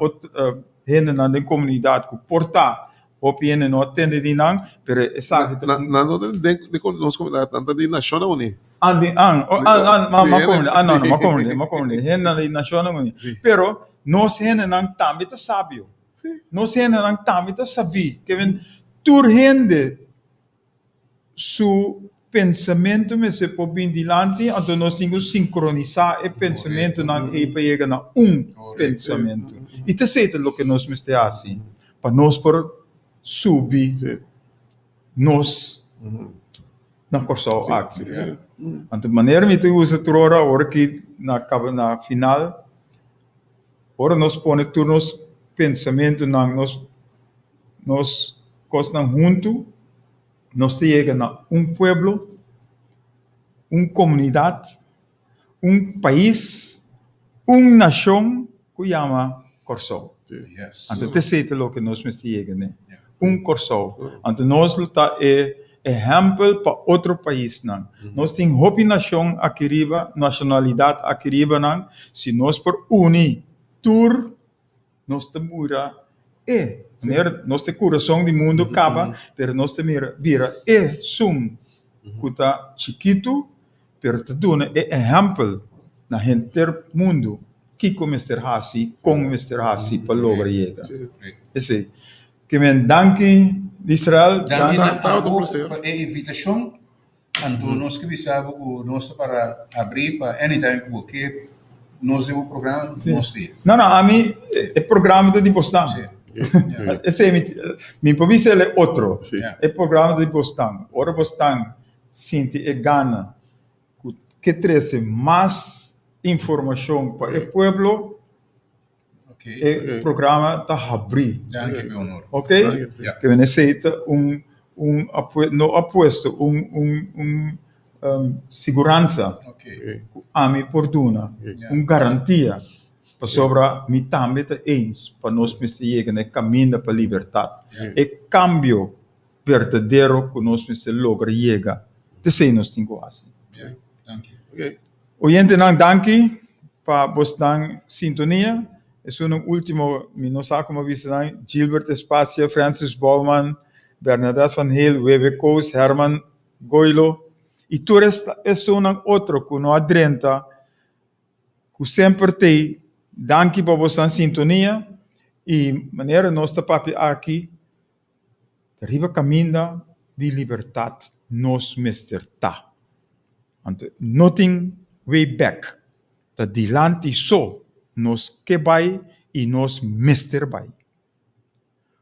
hendenan den komunidat ku por ta Hopi hende no a tende di nan, pero esaki ta. Nan no ta den nos komunidat, nan ta di Nashonnan Uní. Ah, di, ah, oh, ah, ah, ma, ma komprende, ah, no, no, ma komprende, ma komprende. Hendenan di Nashonnan Uní. Pero nos hendenan tambe ta sabio. Nos hendenan tambe ta sabí. Ke men tur hende su pensamentu mester por bin dilanti, anto nos tin ku sinkronisá e pensamentunan ei pa yega na un pensamentu. I ta esei ta loke nos mester hasi pa nos por subi nos na Kòrsou aki. Anto manera mi ta usa tur ora, ora ki na kaba na final, ora nos pone tur nos pensamentunan, nos nos kosnan huntu, nos ta yega na un pueblo, un komunidat, un pais, un nashon ku yama Kòrsou. Anto ta esei ta loke nos mester yega n'e, un Kòrsou. Anto nos lo ta e ehèmpel pa otro paisnan. Nos tin hopi nashon aki riba, nashonalidat aki riba nan, si nos por uni tur Nos ta mira e, manera nos ta e kurason di mundu kaba, pero nos ta mira bira esun ku ta chikitu, pero ta duna e ehèmpel na henter mundu kiko mester hasi, kon mester hasi pa logra yega. Esei. Ke men danki Israel. Danki na abo pa e invitashon. Anto nos ke bisa bo ku nos ta para abrí pa anytime ku bo ke nos den bo programa, nos tin. No, no, ami e programa ta di bosnan. Esei mi, mi por bisa el e otro. E programa ta di bosnan. Ora bosnan sinti e gana ku ke trese mas informashon pa e pueblo, E programa ta habrí. Danki, mi honor. Ok? Ke men esei ta un, un no apuesto, un, un, un um, siguransa ku ami por duna, un garantia. Pasobra mi tambe ta eens pa nos mester yega na e kaminda pa libertat. E kambio berdadero ku nos mester logra yega, ta esei nos tin ku hasi. Oyentenan danki pa bosnan sintonia. Esun ultimo mi no sa como bisa nan, Gilbert Espacia, Francis Bouwman, Bernadette van Heel, Webe Koos, Herman Goilo y tur esunnan otro cu no a drenta cu semper t'ey. Danki pa bosnan sintonia y manera nos ta papia aki ta riba caminda di libertad nos mester ta. Anto no tin way back, ta dilanti so nos ke bai y nos mester bai.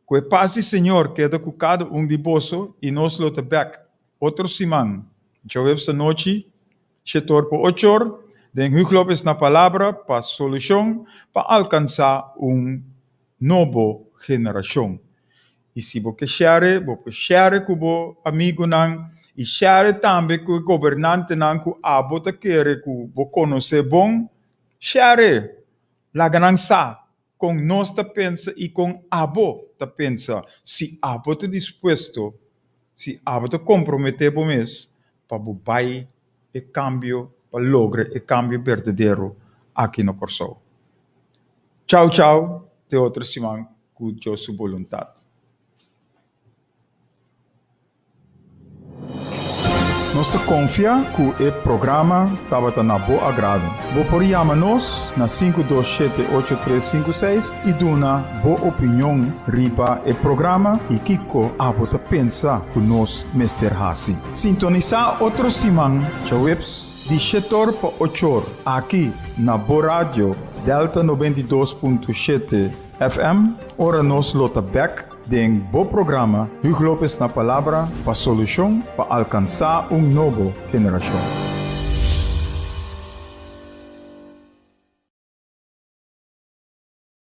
Ku e pas di Señor keda ku kada un di boso i nos lo ta bèk otro siman, djaweps anochi, shetor pa ochor, den Huug Lopez na Palabra pa Solushon pa alkansá un nobo generashon. I si bo ke share, bo por share ku bo amigunan i share tambe ku e gobernantenan ku abo ta kere ku bo konosé bon. Share! Laga nan sa Kon nos ta pensa i kon abo ta pensa, si abo ta dispuesto, si abo ta komprometé bo mes pa bo bai e kambio, pa logra e kambio berdadero aki na Kòrsou. Chau chau, te otro siman ku Dios su boluntat. Nos ta konfia ku e programa tabata na bo agrado. Bo por yama nos na 527 8356 i duna bo opinion riba e programa i kiko abo ta pensa ku nos mester hasi. Sintonisá otro siman djaweps di shetor pa ochor aki na bo radio Delta 92.7 FM ora nos lo ta bèk Den bo programa Huug Lopez na Palabra pa solushon pa alkansá un nobo generashon.